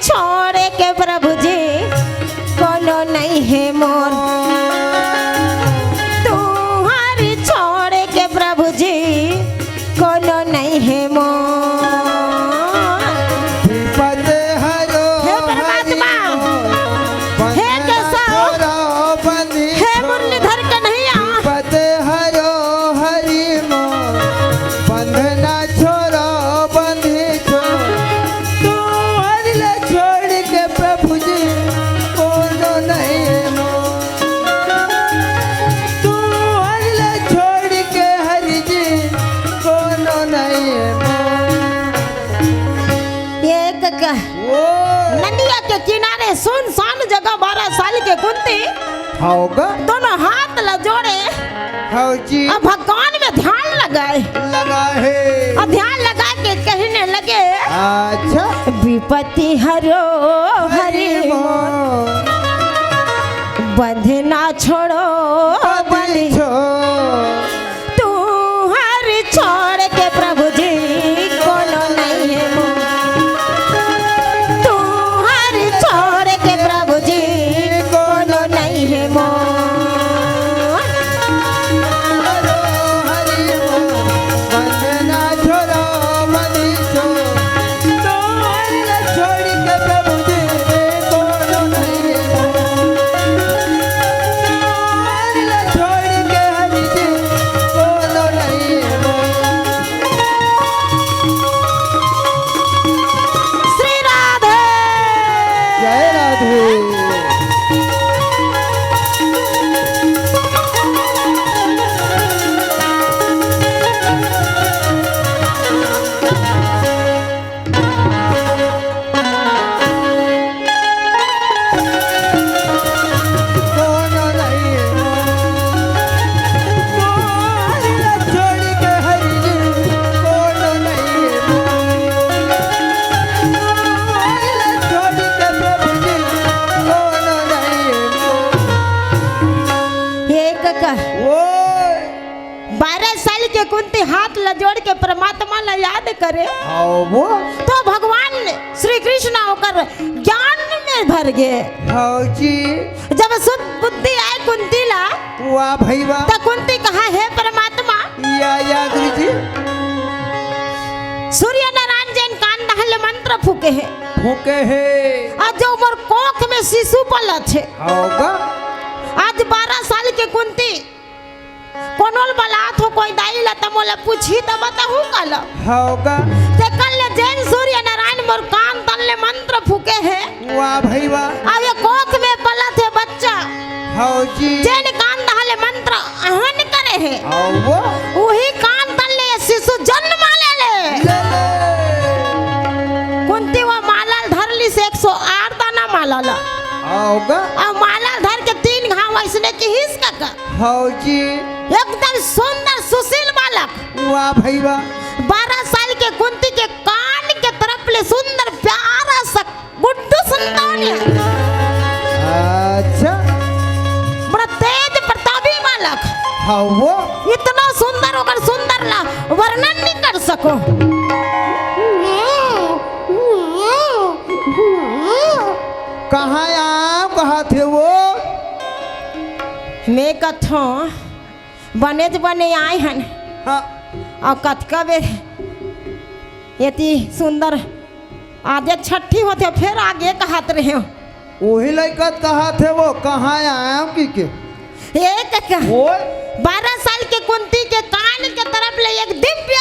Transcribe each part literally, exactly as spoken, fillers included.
छोड़ के प्रभु जी कोनो नहीं है मोर, तुहर छोड़ के प्रभु जी कोनो नहीं है मोर। विपद हरो हे परमात्मा, हरि मोर, हे बंधन केशव, छोड़ो बंदी हे छोड़। मुरलीधर कन्हैया। विपद हरो हरि मोर, बंधना छोड़ो बंदी छोड़। तुहर ला छोड़ के प्रभु जी कोनो नहीं मोर, तुहर ला छोड़ के हरि जी कोनो नहीं मोर। एक क- ओ। नदिया के किनारे सुनसान जगह बारह साल के कुंती हव गा। दोनों हाथ ला जोड़े। हव जी। अब भगवान में ध्यान लगाए। लगा है। और ध्यान लगा के कहने लगे। अच्छा। विपत्ति हरो हरि हरि मोर। मोर। बंधना छोड़ो बंदी बंदी छोड़। तुहर छोड़ के प्रभु जी कोनो नहीं है मोर, तुहर छोड़ के प्रभु जी कोनो नहीं है मोर। हरो हरि मोर, बंधना छोड़ो बंदी छोड़। तुहर छोड़ के प्रभु जी कोनो नहीं है मोर। तुहर छोड़ के हरि जी कोनो नहीं है मोर। श्री राधे। जय राधे। कोनो नहीं है मोर। तोहर ला छोड़ के हरि जी कोनो नहीं है मोर। तोहर ला छोड़ के प्रभु जी कोनो नहीं है मोर। हे कका, ओ। बारह साल के कुंती हाथ ला जोड़ के परमात्मा ला याद करे। हाँ वो। तो भगवान श्री कृष्ण ओकर ज्ञान में भर गे। हाँ जी। जब शुद्ध बुद्धि आए कुंती ला, वाह भाई वाह। त कुंती कहा, "हे परमात्मा, या, या गुरु जी। सूर्य नारायण जेन कान दहले मंत्र फूके हे। फूके हे। आज जो मोर कोख में शिशु पलत हे। हाँ गा। आज बारह साल के कुंती कोनो ल बलात हो कोई दाई ला त मोला पूछही त बताहूँ काला। हव गा। तेकर ले जेन सूर्य नारायण मोर कान तन ले मंत्र फूके हे। वाह भाई वाह। अब ये कोख में पलत हे बच्चा। हव जी। जेन कान तहा ले मंत्र आहन करे हे। हव वो। उही कान तन ले ये शिशु जन्म ले ले। ले ले। कुंती वो माला ल धर लिस एक सौ आठ दाना माला ला। हव गा। अब माला ल धर के तीन घाव अइसने किहिस कका। हव जी। एकदम सुंदर सुशील बालक। वाह भाई वाह। बारह साल के कुंती के कान के तरफ ले सुंदर प्यारा सा गुड्डू संतान हे। अच्छा। बड़ा तेज प्रतापी बालक। हव वो। इतना सुंदर ओकर सुंदर ला वर्णन नहीं कर सको। कहाँ आम कहाथे वो? मैं कथों, बनेच बने आए हन। हाँ। अउ कतका बेर एती सुंदर आदे छट्ठी होथे, फेर आगे कहत रहे हो। ओही लइका कहत हे वो, कहाँ आया हूँ कि के? एक क-, ओए। बारह साल के कुंती के कान के तरफ ले एक दिव्य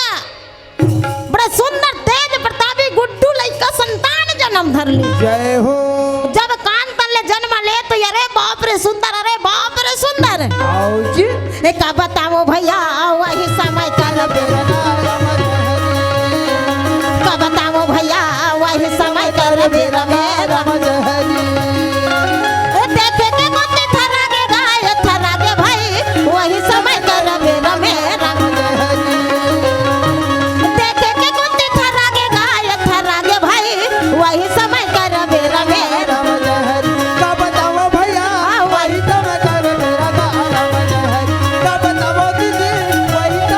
बड़ा सुंदर तेज प्रतापी गुड्डू लइका संतान जन्म धर ली। जय हो। जब कान तन ले जन्म ले तो अरे बाप रे सुंदर, अरे बाप रे सुंदर। आओ जी। ए का बताओ भैया वही समय कर बेरा। का बताओ भैया वही समय कर बेरा में राम। ए देखे के मोती थरा के गाय थरा के भाई वही समय कर बेरा में राम। देखे के कुंती थरा गे गाय थरा गे भाई, वही समय कर बेरा में। राम जय हरि। का बताओ भैया, हाँ, वही समय कर बेरा में। राम जय हरि। का बताओ दीदी, वही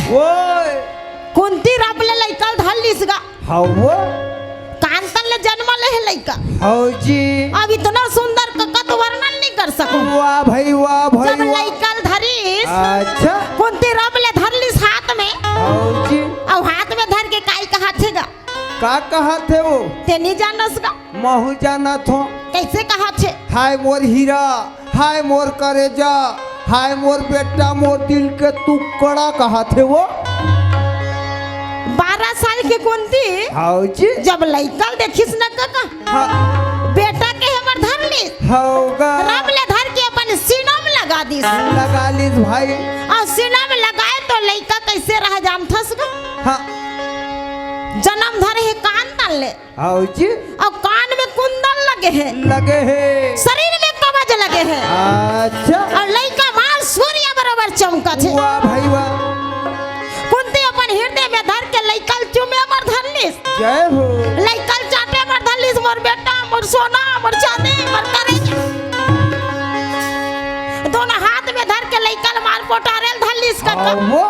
ओए। कुंती रब ले लइका ल धर लिस गा। हव वो। कान तन ले जन्म ले हे लइका। हव जी। अब इतना सुंदर कका तो वर्णन नहीं कर सकूं। वाह भाई, वाह भाई, जब वाह। लइका ल धरिस, अच्छा। कुंती रब ले धर लिस हाथ में। हव जी। अउ हाथ में धर के काई कहाथे गा? का कहाथे वो? ते नहीं जानस गा? महू जानत हो। कैसे कहाथे? हाय मोर हीरा, हाय मोर करेजा, हाय मोर बेटा, मोर दिल के टुकड़ा कहाथे वो। बारह साल के कुंती हव जी। जब लइका ल देखिस न कका, हाँ। बेटा के हमर धर लिस। हव गा। रब ले धर के अपन सीना में लगा दिस। लगा लिस भाई। अउ सीना में लगाए तो लइका कैसे रह जानथस गा? हाँ। जन्म धर हे कान तन ले। हव जी। अउ कान में कुंदन लगे हे। लगे हे। शरीर में कवच लगे हे। अच्छा। अउ लइका मार सूर्य बरोबर चमकत हे। वाह भाई वाह। कुंती अपन हृदय में धर के लइका ल चूमे बर धर लिस। जय हो। लइका ल चाटे बर धर लिस, मोर बेटा, मोर सोना, मोर चांदी, मोर करेजा। दोनों हाथ में धर के लइका ल मार पोटारे ल धर लिस कका। हाँ, वो।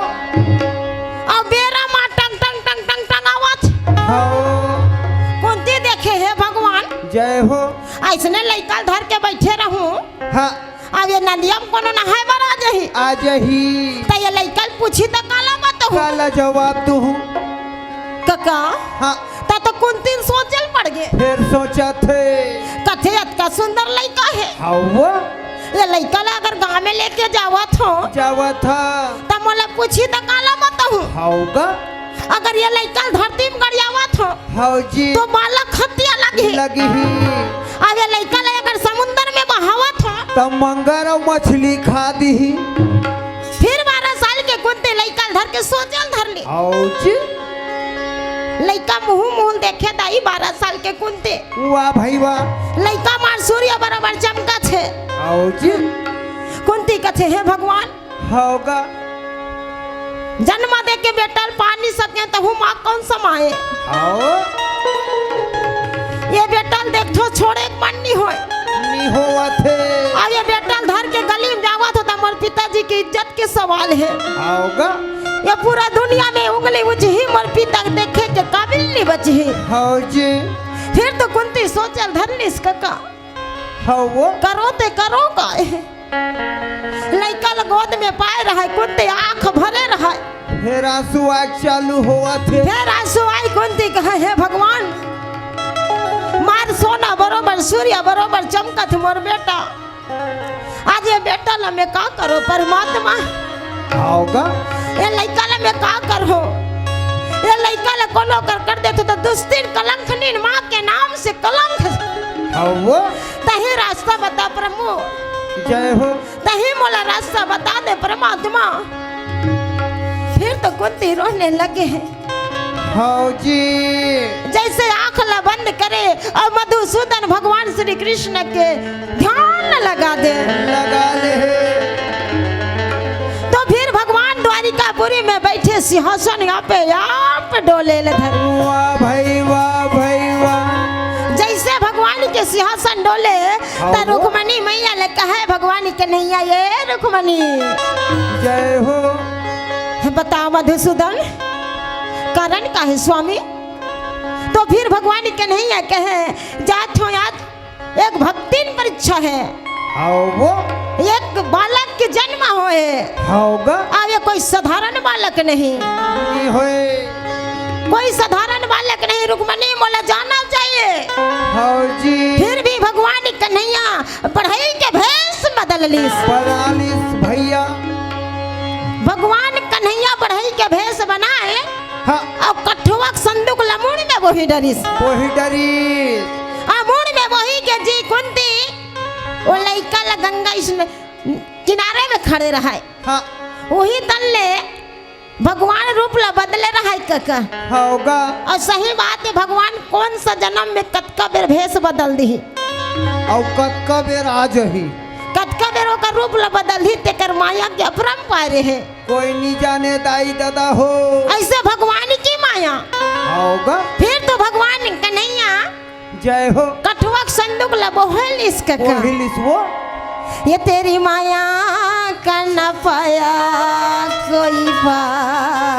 अउ बेरा मार टंग टंग टंग टंग टंगावत। हाँ। कुंती देखे, हे भगवान, जय हो। अइसने लइका ल धर के बइठे रहूं। हाँ। अब ये नदिया में कोनो नहाए बर आ जाही। आ जाही। त ये लइका ल पूछी त काला बताहूं? काला जवाब दूहूं? कका। हाँ। त तो कुंती ल सोचे ल पड़ गे। फेर सोचत हे। कथे अतका सुंदर लइका हे। हव वो। ये लइका ल अगर गांव में लेके जावत हों। जावत हा। त मोला पूछी त काला बताहूं? हव गा। अगर ये लइका ल धरती में गड़ियावत हों। हव जी। तो बालक हत्या लगही। लगही। अब ये लइका ल अगर समुंदर में बहावत हों। त मंगर अउ मछली खा दिही। फिर बारह साल के कुंती लइका ल धर के सोचे ल धर लिस। हव जी। लइका मुंह मुंह देखे दाई बारह साल के कुंती। वाह भाई वाह। लइका मार सूर्य बरोबर चमकत हे। हव जी। कुंती कथे, हे भगवान, हव गा। जन्म दे के बेटा ल पा नहीं सके, तहूं मां कौन समाए? हव। ये बेटा ल देखथों, छोड़े के मन नहीं होय। नहीं होवत हे। अउ ये बेटा ल धर के गली में जावत हों त मोर पिताजी के इज्जत के सवाल हे। हव गा। ये पूरा दुनिया में उंगली उठही, मोर पिता के देखे के काबिल नहीं बचही। हव जी। फिर तो कुंती सोचे ल धर लिस कका। हव वो। करों ते करों का? लइका ल गोद में पाए रहय, कुंती आंख भरे रहय। फेर आंसू आए चालू होवत हे। फेर आंसू आए, कुंती कहे, हे भगवान, मार सोना बरोबर, सूर्य बरोबर चमकत मोर बेटा। आज ये बेटा ल मैं का करों परमात्मा? हव गा। ये लइका ल मैं का करों? ये लइका ल कोनो कर कर देथों त दुस्तीन कलंक नीन मां के नाम से कलंक। हव वो। तहीं रास्ता बता प्रभु। जय हो। तहीं मोला रास्ता बता दे परमात्मा। फिर तो कुंती रोने लगे हे। हव जी। जइसे आंख ला बंद करे अउ मधुसूदन भगवान श्री कृष्ण के ध्यान लगा दे। लगा ले हे। तो फिर भगवान द्वारिकापुरी में बइठे सिंहासन यहाँ पे आप डोले ल धरे। वाह भाई वाह भाई वाह। जइसे भगवान के सिंहासन डोले, हव त वो। रुक्मणी मैया ले कहे भगवान कन्हैया, ये रुक्मणी। जय हो। हे बताओ मधुसूदन, कारण का हे स्वामी? तो फिर भगवान कन्हैया कहे, जात हों आज एक भक्तिन परीक्षा हे। हव वो। एक बालक के जन्म होय हे। हव गा। अउ ये कोई साधारण बालक नहीं। नहीं होय। कोई साधारण बालक नहीं, रुक्मणी मोला जाना चाहिए। हव जी। फिर भी भगवान कन्हैया बढ़ई के भेष बदल लिस। बना लिस भैया। भगवान कन्हैया बढ़ई के भेष बनाए हाँ। अउ कठुआ के संदूक ल मुड़ में बोही डरिस। बोही डरिस। अउ मुड़ में बोही के जी कुंती, वो लइका ल गंगा स्न-, किनारे में खड़े रहय। हाँ। उही तन ले भगवान रूप ल बदले रहय कका। हव गा। अउ सही बात हे, भगवान कोन सा जनम में कतका बेर भेष बदल दिही। अउ कतका बेर आ जही। कतका बेर ओकर रूप ल बदलही, तेकर माया के अपरंपार हे। कोई नहीं जाने दाई ददा हो। अइसे भगवान की माया। हव गा। फिर तो भगवान कन्हैया जय हो। कठुआ के संदूक ल बोहे लिस कका। बोहे लिस वो। ये तेरी माया का न पाया कोई पार।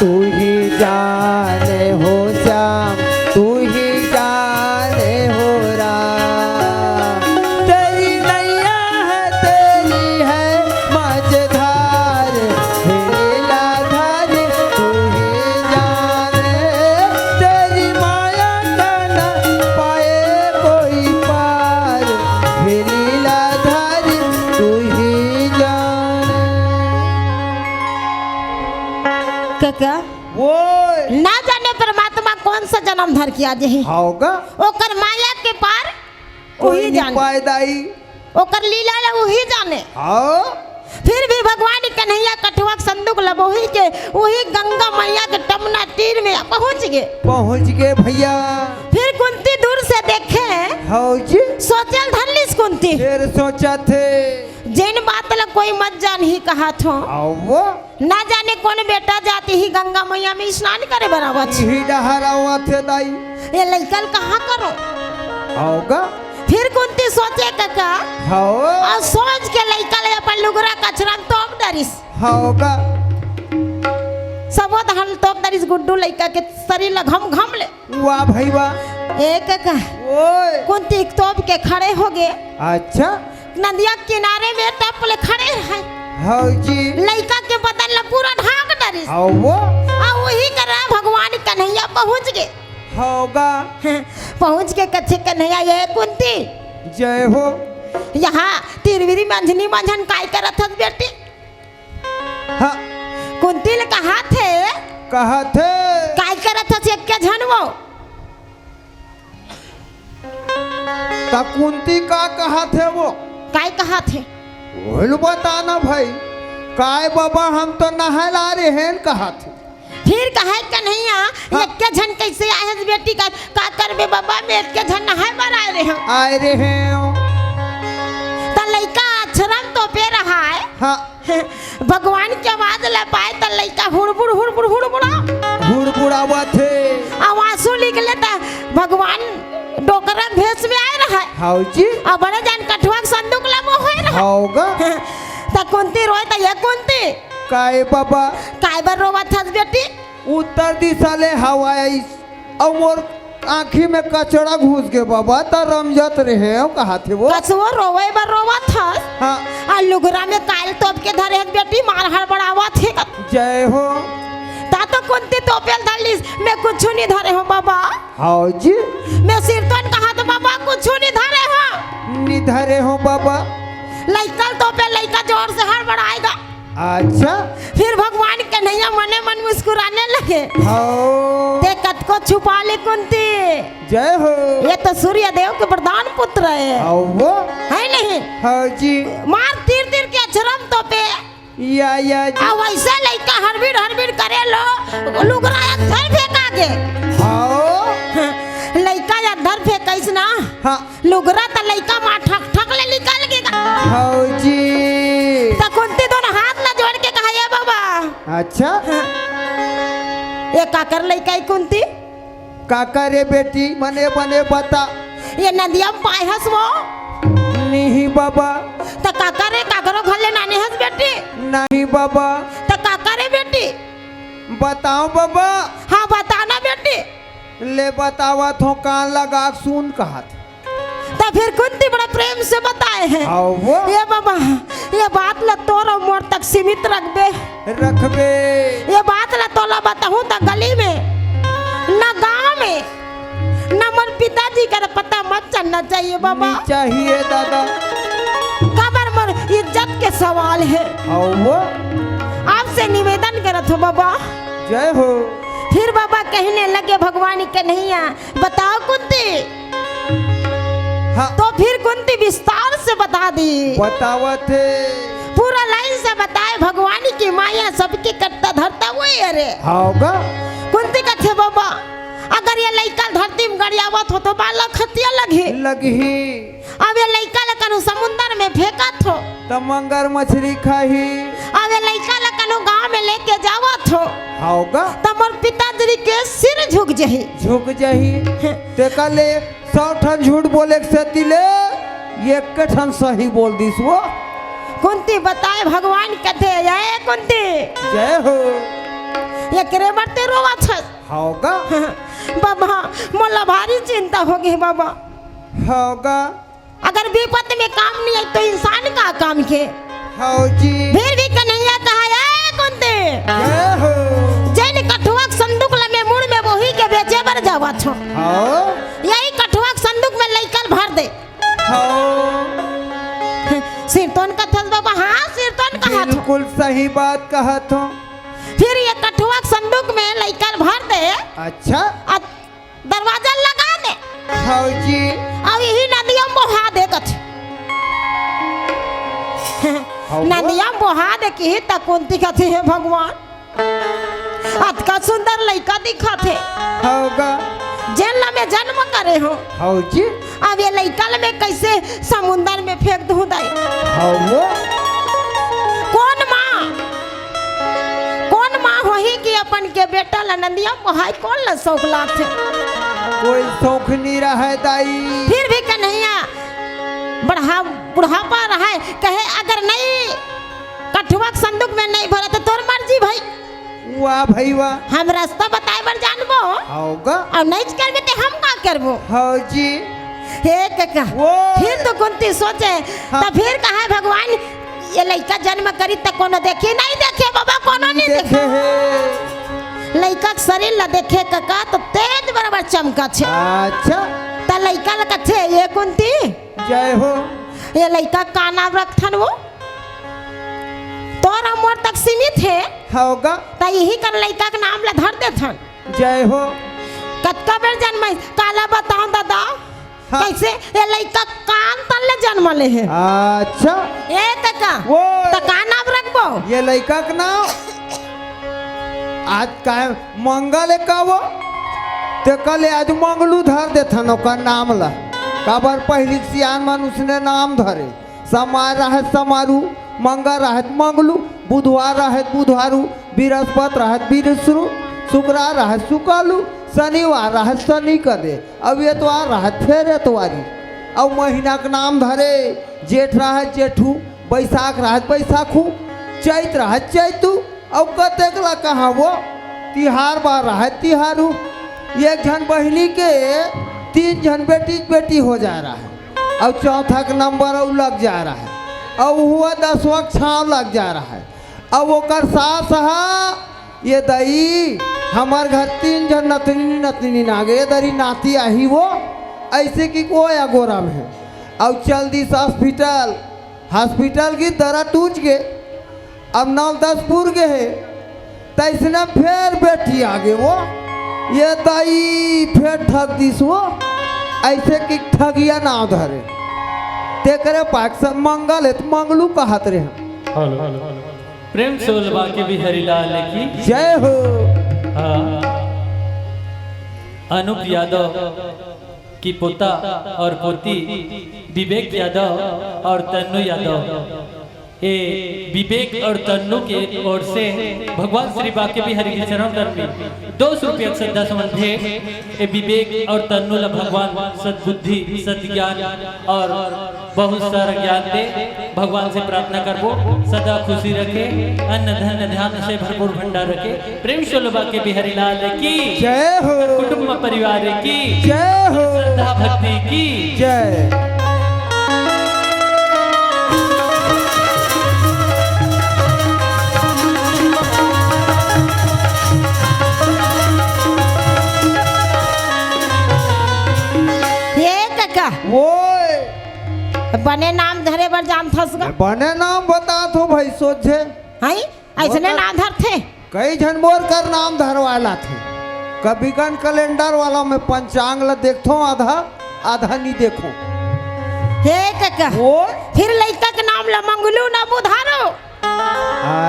तू ही जाने हो श्याम, तू ही जाने हो राम। तेरी नैया है, तेरी है मझधार, हे लीलाधारी तू ही जाने। तेरी माया का न पाए कोई पार, हे लीलाधारी तू ही जाने। कका, वो ना जाने परमात्मा कौन सा जन्म धर के आ जाही। होगा। ओकर माया के पार कोई उही नहीं जाने। पाए दाई। ओकर लीला ला उही जाने। हाँ। फिर भी भगवान कन्हैया कठुआ के संदूक ला बोही के उही गंगा मैया के टमना तीर में पहुंच गे। पहुंच गे भैया। फिर कुंती दूर से देखे। हाँ जी। सोचल धर लिस कुंती। फिर सोचा थे। जेन बात ला कोई मत जानही कहाथों। आओ वो। ना जाने कोन बेटा जात ही गंगा मैया में स्नान करे बर आवत हे। इही डहर आवत हे दाई। ये लइका ल कहाँ करो? होगा। फिर कुंती सोचे कका। हाँ। अउ सोच के लइका ले अपन लुगरा कछरा म तोप डरिस। होगा। सबो डहर तोप डरिस गुड्डू लइका के शरीर ला घम घम ले। वाह भाई वाह। ए कका। ओए। कुंती तोप के खड़े हो गे। अच्छा। नदिया किनारे में टप ले खड़े रहे। हाँ जी। लइका के बदन ला पूरा ढांक डरिस। हाँ वो। आ वही करा भगवान कन्हैया पहुंच गे। होगा। पहुंच के कथे कन्हैया, ये कुंती। जय हो। यहाँ तिरविरी मंझनी मंझन काय करत हस बेटी? हाँ। कुंती ल कहाथे। कहाथे। काय करत हस एक्के झन वो? त कुंती का कहाथे वो? काय कहाथे? बोल बताना भाई। काय बाबा हम तो नहाय ला रहे हैं कहाथे। फिर कहे कन्हैया, हाँ। एक्के झन कैसे आए हस बेटी का, का करबे बाबा, मैं एक्के झन नहाय बर आए रहे हूँ। आए रहे हो। त लइका अछरम तोपे रहा है। हाँ। भगवान के आवाज ला पाए त लइका हुड़बुड़, हुड़बुड़, हुड़बुड़ा। हुड़बुड़ावत हे। अउ आंसू निकले त भगवान डोकरा भेष में आए रहा है। हाउ जी। अउ बड़े जान कठुआ के संदूक ला मोहे रहा। हाउ गा। त कुंती रोए त ये कुंती। काय बाबा? काय बर रोवत हस बेटी? उत्तर दिशा ले हवा आइस। अउ मोर आँखी में कचरा घुस गे बाबा, त रमजत रहे हो, कहाथे वो। कसुओ रोवे बर रोवत हस। हाँ। आ लुगरा में काय ल तोप के धरे हस बेटी, मार हड़बड़ावत हे। जय हो। ता तो कुंती तोपे ल धर लिस, मैं कुछु नहीं धरे हो बाबा। हाँ जी। मैं सिरतोन कहाथे बाबा, कुछु नहीं धरे हो। नहीं धरे हो बाबा। लइका ल तोपे, लइका जोर से हड़बड़ाए गा। अच्छा। फिर भगवान कन्हैया मने मन मुस्कुराने लगे। हाँ। ते कतको छुपा ले कुंती। जय हो। ये तो सूर्य देव के वरदान पुत्र है। हाँ वो। है नहीं? हाँ जी। मार तीर तीर के अछरम तोपे। या, या जी। आ वैसे लइका हड़बीड़ हड़बीड़ करे लो, लुगरा अधर फेंका गे। हाँ। लइका अधर फेंकाइस ना। हाँ। लुगरा त लइका माँ ठक ठक ले निकल गे गा। हौ जी। त कुंती दोनों हाथ ला जोड़ के कहा, "ए बाबा।" अच्छा। हाँ। ये काकर लइका हे कुंती? काकर रे बेटी, मने मने बता। ये नदिया म पाए हस वो? नहीं बाबा। त काकर रे, काकरो घर ले नाने हस बेटी? नहीं बाबा। त काकर रे बेटी? बताओ बाबा। हाँ, बता ना बेटी। ले बतावत हो, कान लगा के सुन कहत। त फिर कुंती बड़ा प्रेम से बताए हे। हाँ वो। ए बाबा, ये बात ला तोर अउ मोर तक सीमित रखबे। रखबे। ये बात ला तोला बताहूँ त गली में, ना गाँव में, ना मोर पिताजी कर पता मत चलना चाहिए बाबा। नहीं चाहिए दादा। काबर मोर इज्जत के सवाल हे। हाँ वो। आपसे निवेदन करत हो बाबा। जय हो। फिर बाबा कहने लगे भगवान कन्हैया, बताओ कुंती। हाँ। तो फिर कुंती विस्तार से बता दी। बतावत हे। पूरा लाइन से बताए, भगवान की माया सबके करता धरता वही हरे। हाँ गा। कुंती कथे, "बाबा, अगर ये लइका धरती में गड़ियावत हो तो बालक हत्या लगही।" लगही। अब ये लइका ल कनु समुंदर में फेंकत हो। त मंगर मछरी खाही। अब ये लइका ल कनु गांव में लेके जावत हो। हाँ गा। त मोर पिताजी के सिर झुक जही। झुक जही। तेकर ले सौ ठन झूठ बोले के सेती ले एक ठन सही बोल दिस वो। कुंती बताए भगवान कथे, "ए कुंती।" जय हो। एकरे बर ते रोवत हस। हव गा। बाबा, मोला भारी चिंता हो गे बाबा। हव गा। अगर विपत में काम नहीं आई तो इंसान का काम के? हव जी। फिर भी कन्हैया कहा, "ए कुंती, जय हो।" जेन कठुआ के संदूक ल मैं मुड़ में बोही के बेचे बर जावत हूँ। हव। यही कठुआ के संदूक में लइका ल भर दे। हव। सिरतोन कथस बाबा, हाँ, सिरतोन कहत हूँ। बिल्कुल सही बात कहत हूँ। फिर ये कठुआ के संदूक में लइका ल भर दे। अच्छा। अ, दरवाजा लगा दे। हव जी। अउ यही नदिया में बोहा दे कथे। हव। नदिया में बोहा दे किही त कुंती कथे, "हे भगवान, अतका सुंदर लइका दिखत हे।" हव गा। जेन ला मैं जन्म करे हूँ। हव जी। अब ये लइका ला मैं कैसे समुंदर में फेंक दूँ दाई? हव वो। कौन माँ, कौन माँ होही कि अपन के बेटा ला नदिया में बोहाय, कौन ला शौक लागथे? कोई शौक नहीं रहे दाई। फिर भी कन्हैया बढ़ा, बुढ़ापा रहे, कहे, "अगर नहीं कठुआ के संदूक में नहीं भरे तो तोर मर्जी भाई।" वाह भाई वाह। हम रास्ता बताए बर जानबो। हव गा। अउ नहीं करबे ते हम का करबो? हव जी। हे कका। वो। फिर तो कुंती सोचे, हाँ। त फिर कहा भगवान, ये लइका जन्म करी त कोनो देखे, नहीं देखे बाबा, कोनो नहीं देखे देखे। हे। लइका के शरीर ला देखे कका तो तेज बराबर चमकत हे। अच्छा। त लइका ला कथे, "ए कुंती।" जय हो। "ए लइका का नाम रखथन वो?" तोर अउ मोर तक सीमित हे। हव गा। त यही कर लइका के नाम ला धर देथन। जय हो। कतका बेर जनमइस, काला बताओ दादा? हाँ। कैसे? ये लइका कान तन ले जन्म ले हे। अच्छा। ए कका, वो त का नाम रखबो? ये लइका के नाम आज का मंगल हे का वो? ते कल आज मंगलू धर देथन ओकर नाम ला। काबर पहिली सियान मन उसने नाम धरे। समार रहत समारू, मंगर रहत मंगलू, बुधवार रहत बुधारू, बृहस्पत रहत बृहस्परू, शुक्रार रहत शुकालू, शनिवार रहत शनि कदे, अउ एतवार रहत फेर एतवारी। अउ महीना के नाम धरे, जेठ रहत जेठू, बैसाख रहत बैसाखू, चैत रहत चैतू, अउ कतेक ला कहा वो तिहार बार रहत तिहारू। एक झन बहिनी के तीन झन बेटी बेटी हो जा रहा है। अउ चौथा के नंबर अउ लग जा रहा है, अउ हुआ दसवाँ के छाँव लग जा रहा है। अउ ओकर सास हा, ये दई, हमर घर तीन झन नतनी नतनी नागे, ये दरी नाती आही वो, ऐसे कि वो अगोरा में है। अउ चल दिस हॉस्पिटल, हॉस्पिटल की दरा टूट के अब नौ दस पुर गे हे, तइसने फेर बेटी आगे वो, ये दाई फेर ठग दिस वो, ऐसे कि ठगिया नाव धरे। तेकरे पाक से मंगल हे त मंगलू कहत रहे हम। हेलो। प्रेम से बोल बाके बिहारी लाल की जय हो। हाँ। अनूप यादव की पोता और पोती विवेक यादव और तन्नू यादव, ए विवेक और तन्नू के ओर से भगवान श्री बाके बिहारी के चरण कमल में दो सौ रुपया के श्रद्धा सुमन भेंट। ए विवेक और तन्नू ला भगवान सद्बुद्धि, सद्ज्ञान और बहुत सारा ज्ञान दे। भगवान से प्रार्थना करबो, सदा खुशी रखे, अन्न धन ध्यान से भरपूर भंडार रखे। प्रेम से बोलो बाके बिहारी लाल की जय हो। कुटुंब परिवार की जय हो। श्रद्धा भक्ति की जय। ये कका। ओए। बने नाम धरे बर जानथस गा। बने नाम बतात हो भाई सोझे। हई? अइसने ओकर नाम धरथे। कई झन मोर कर नाम धरवाय लाथे। कभी कन कैलेंडर वाला में पंचांग ला देखथों आधा, आधा नी देखों। हे कका। ओ? फिर लइका के नाम ला मंगलू ना बुधारो।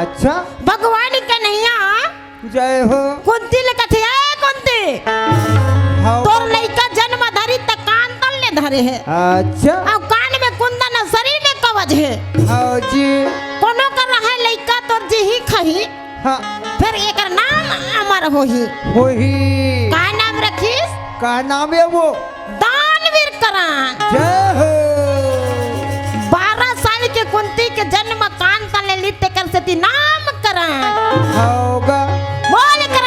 अच्छा। भगवान कन्हैया जय हो। कुंती ले कथे, "ए कुंती, हाँ। तोर लइका जन्म धरी त कान तन ले धरे हे। अच्छा। अउ कान में कुंदन, शरीर में कवच हे। हाँ जी। कोनो कर रहा लइका तोर जीही खही। हाँ। फेर एकर नाम अमर होही।" होही। का नाम रखिस? का नाम हे वो? दानवीर करण। जय हो। बारह साल के कुंती के जन्म कान तन ले लीस तेकर सेती नामकरण। होगा। बोल कर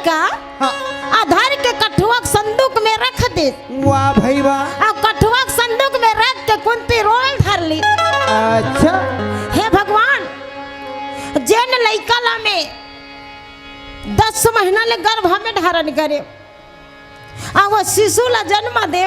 का? हाँ। अउ धर के कठुआ के संदूक में रख दे। वाह भाई वाह। अउ कठुआ के संदूक में रख के कुंती रोल धर ली। अच्छा। हे भगवान, जेन लइका ला में दस महीना ले गर्भ में धारण करे, अउ वो शिशु ला जन्म दे,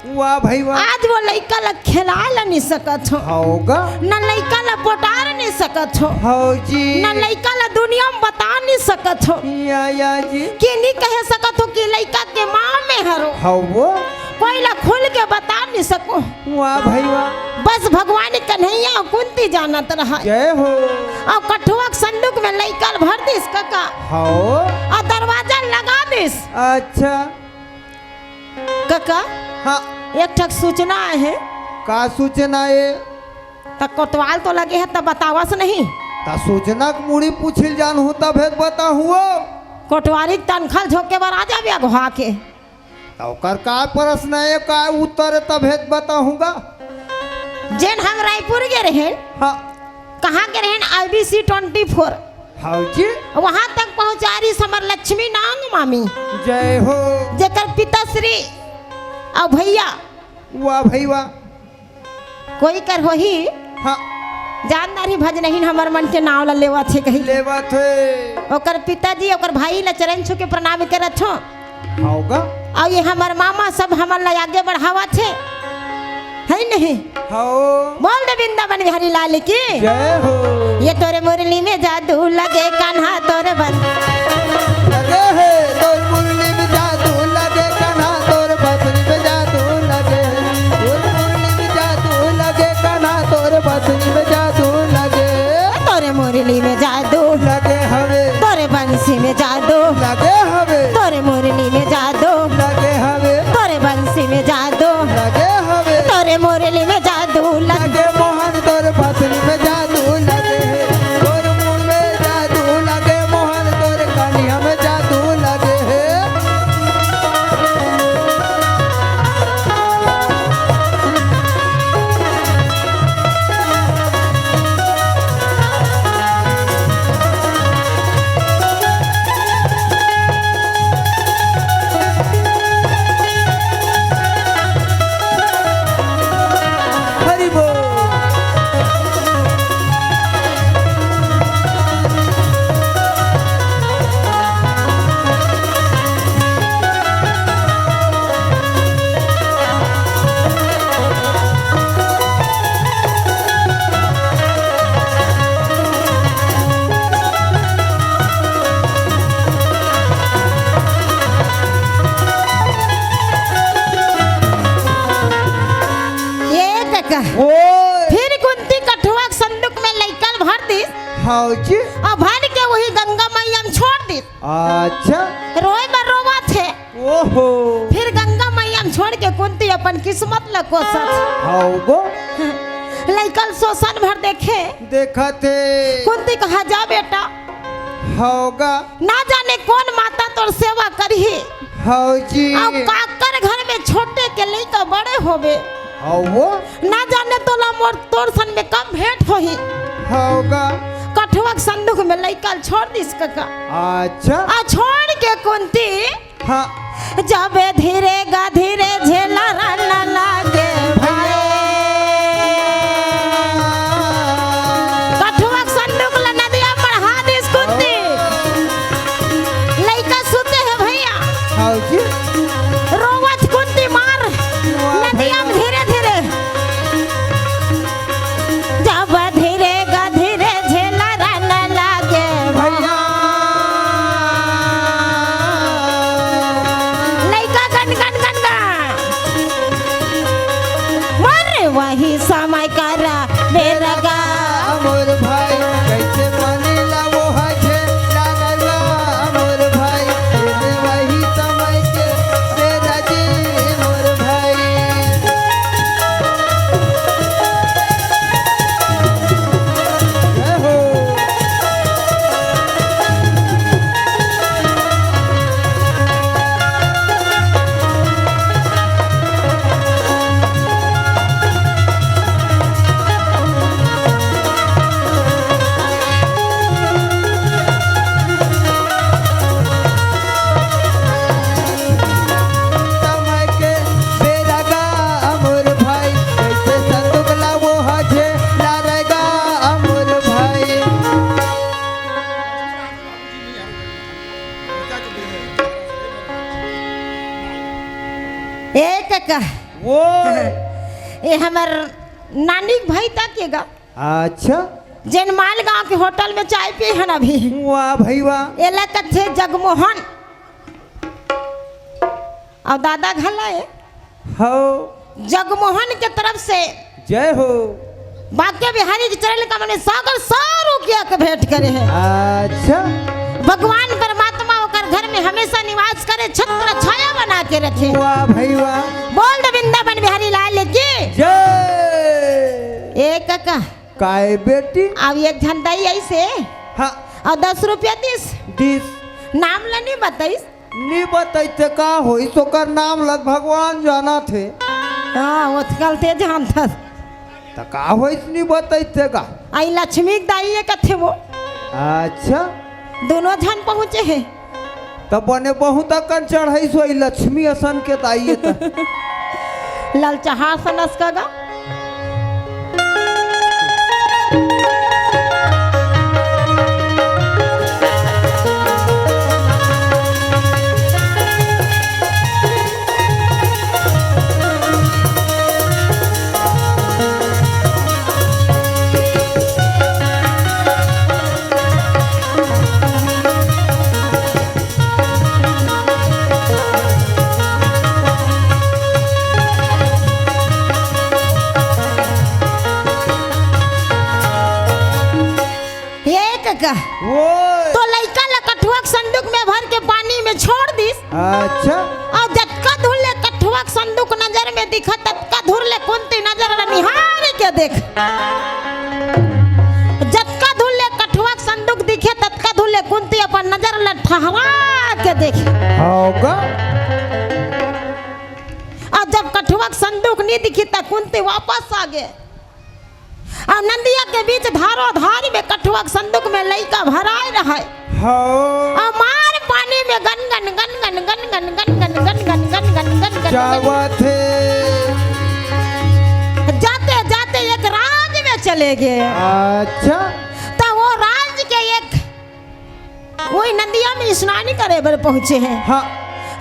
वाह भाई वाह। आज वो लइका ला खेलाय ला नहीं सकत हो। हव गा। न लइका ला पोटार नहीं सकत हो। हव जी। न लइका ला दुनिया में बता नहीं सकत हो। या, या जी। कि नहीं कह सकत हो कि लइका के माँ में हरो। हव वो। कोई ला खुल के बता नहीं सको। वाह भाई वाह। बस भगवान कन्हैया कुंती जानत रहा। जय हो। अउ कठुआ के संदूक में लइका ला भर दिस कका। हव। अउ दरवाजा लगा दिस। अच्छा। कका, हाँ। एक ठक सूचना हे। का सूचना हे? त कोतवाल तो लगे हे, त बतावस नहीं। त सूचना के मुड़ी पूछिल जानहूँ, तभे त बताहूँ। कोटवारी के तनखा ल झोंके बर आ जाबे अगवा के। त ओकर का प्रश्न हे, का उत्तर हे, तभे त बताहूँ गा। जेन हम रायपुर गे रहेन। हाँ। कहाँ गे रहेन? I B C twenty four। हव जी। वहाँ तक पहुँचा रहिस हमर लक्ष्मी नांग मामी। जय हो। जेकर पिताश्री अउ भैया। वाह भाई वाह। कोई कर होही। हाँ। जानदार ही भजनहीन हमर मन के नाव ला लेवत हे कही। लेवत हे। ओकर पिताजी, ओकर भाई ला चरण छू के प्रणाम करत हो। हव गा। अउ ये हमर मामा सब हमन ला आगे बढ़ावत हे, हे नहीं? हव। बोल दे वृंदावन बिहारी लाल की। जय हो। ये तोरे मुरली में जादू लगे कान्हा तोरे बन। लगे हे तोर मुरली में जादू लगे कान्हा तोर बंसुरी में जादू लगे। तोर मुरली में जादू लगे कान्हा तोर बंसुरी में जादू लगे। तोरे मुरली में जादू लगे हवे। तोरे बंसी में जादू लगे हवे। तोरे मुरली में जादू लगे हवे। तोरे बंसी में जादू लगे हवे। तोरे मुरली में जादू लगे। लगे मोहन तोरे बंसुरी में जादू लगे हे। तोर मुड़ में जादू लगे मोहन तोरे कनिया में जादू लगे हे। हरि बोल। ये कका। ओए। फिर कुंती कठुआ के संदूक में लइका ल भर दिस। हव जी। अउ भर के वही गंगा मैया में छोड़ दिस। अच्छा। रोए बर रोवत हे। ओहो। फिर गंगा मैया में छोड़ के कुंती अपन किस्मत ला कोसत। हव गो। लइका ल सोसन भर देखे। देखत हे। कुंती कहा, जा बेटा। हव गा। ना जाने कोन माता तोर सेवा करही। हव जी। अउ काकर घर में छोटे के लइका बड़े होबे। हव वो। ना जाने तोला मोर तोर सन में कब भेंट होही। हव गा। कठुआ के संदूक में लइका ल छोड़ दिस कका। अच्छा। अउ छोड़ के कुंती हाँ। जब धीरे गा धीरे झेला रन लागे भाई। कठुआ के संदूक ला नदिया बढ़ा दिस कुंती। लइका सुते हे भैया। हाँ जी। रोवत कुंती मार वाह नदिया में भैया। धीरे धीरे। जब धीरे गा धीरे झेला रन लागे भैया। लइका गन गन गन गा। का? वो ये हमर नानी के भाई तक के गा। अच्छा। जेन मालगांव के होटल में चाय पिए हन अभी। वाह भाई वाह। एला कथे जगमोहन। अउ दादा घला ए। हो। जगमोहन के तरफ से जय हो। बांके बिहारी के चरण कमल में सागर सारू किया के भेंट करे हे। अच्छा। भगवान परमात्मा ओकर घर में हमेशा निवास करे, छत्र छाया बना के रखे। वाह भाई वाह। बोल दे वृंदावन बिहारी लाल की जय। ए कका। काय बेटी? अब एक झन दई अइसे। हाँ। अउ दस रुपया दिस। दिस। नाम ल नी बताइस। नी बताइस ते का होइस, ओकर नाम ल भगवान जानथे। हाँ, ओतकल ते जानथस। त का होइस नी बताइस ते का? अई लक्ष्मी के दाई ए कथे वो। अच्छा। दूनों झन पहुँचे हे। त बने बहुत अकन चढ़ाइस होही लक्ष्मी असन के दाई ए त। ललचहा सनस का गा। ए कका, ओए। तो लइका ल कठुआ के संदूक में भर के पानी में छोड़ दिस। अच्छा। अउ जतका धुर ले कठुआ के संदूक नजर में दिखत, ततका धुर ले कुंती नजर ल निहार के देख। जतका धुर ले कठुआ के संदूक दिखे, ततका धुर ले कुंती अपन नजर ल ठहरा के देख। होगा। अउ जब कठुआ के संदूक नी दिखी, त कुंती वापस आ गे। अउ नदिया के बीच धारो धारी में कठुआ के संदूक में लइका भराए रहय। हाँ। अउ मार पानी में gun gun gun gun gun gun gun gun gun gun gun gun gun gun gun gun. क्या बात है? जाते जाते एक राज में चले गए। अच्छा। त वो राज के एक वही नदिया में स्नान करे बर पहुंचे हे। हाँ।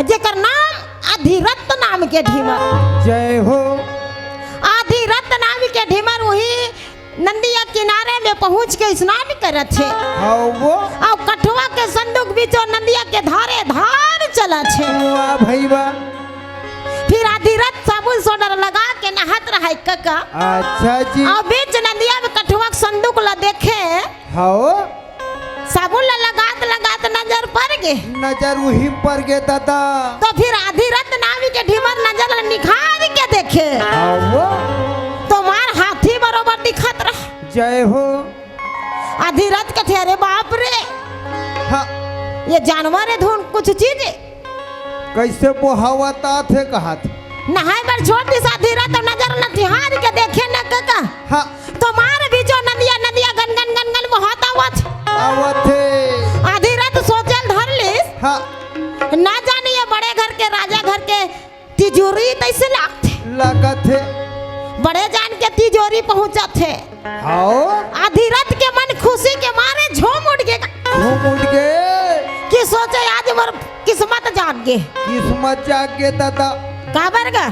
जेकर नाम अधिरथ नाम के ढीमर। जय हो। अधिरथ नाम के ढीमर वही नदिया किनारे में पहुंच के स्नान करत हे। हाँ वो। अउ कठुआ के संदूक बीचो नदिया के धारे धार चलत हे। वाह भाई वाह। फिर अधिरथ साबुन सोडर लगा के नहात रहय कका। अच्छा जी। अउ बीच नदिया में कठुआ के संदूक ल देखे। हाँ। साबुन ल लगात लगात नजर पर गे। नजर उही पर गे दादा। तो फिर अधिरथ नाम के ढीमर नजर ल निखार के देखे। हाँ वो। तो मार हाथी बरोबर दिखत रह। जय हो। अधिरथ कथे, "अरे बाप रे, हाँ। ये जानवर हे धुन कुछ चीज हे।" कइसे बोहावत आथे कहत। नहाय बर छोड़ दिस अधिरथ तो नजर ल निहार के देखे न कका। हाँ। तो मार बीचो नदिया, नदिया गन गन गन गन बोहात आवत। आवत हे। अधिरथ सोचे ल धर लिस। हाँ। ना जाने ये बड़े घर के, राजा घर के तिजोरी तइसे लागथे। लागत हे। बड़े जान के तिजोरी पहुंचत हे। हाँ। अधिरथ के मन खुशी के मारे झूम उठ गे। झूम उठ गे। कि सोचे आज मोर किस्मत जाग गे। किस्मत जाग गे दादा। काबर गा?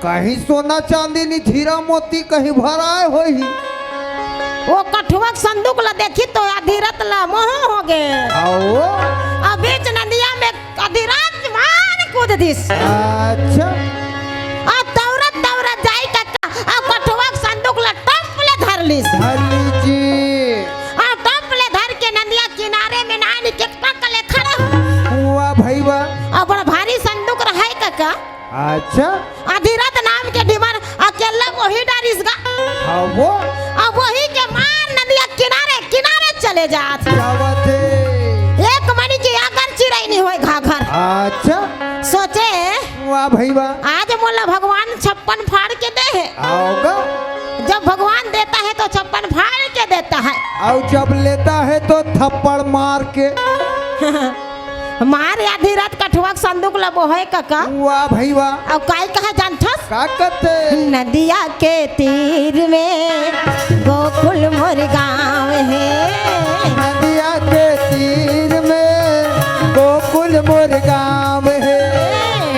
कहीं सोना चांदी नी हीरा मोती कहीं भराए होही। वो कठुआ के संदूक ल देखी तो अधिरथ ल मोह हो गे। आओ। अब बीच नदिया में अधिरथ मार कूद दिस। अच्छा। अउ दौड़त दौड़त जाई कका, अउ कठुआ के संदूक ल टप ले धर लिस। धर लीजिए। अउ टप ले धर के नदिया किनारे में नानी के पकड़ ले खड़ा। वाह भाई वाह। अउ बड़ भारी संदूक रहय कका। अच्छा। अधिरथ नाम के ढीमर अकेला वही डारिस गा। हाँ वो। अब वही के मार नदिया किनारे, किनारे चले जात। क्या बात हे? एक मनी के आगर चिरई नहीं होय घाघर। अच्छा। सोचे, वाह भाई वाह। आज मोला भगवान छप्पन फाड़ के दे हे। आओगा। जब भगवान देता है तो छप्पन फाड़ के देता है। अउ जब लेता है तो थप्पड़ मार के। मार अधिरथ कठुआ के संदूक ल बोहे कका। वाह भाई वाह। अउ काय कहा जानथस? का कहते? नदिया के तीर में गोकुल मोर गाँव हे। नदिया के तीर में गोकुल मोर गाँव हे।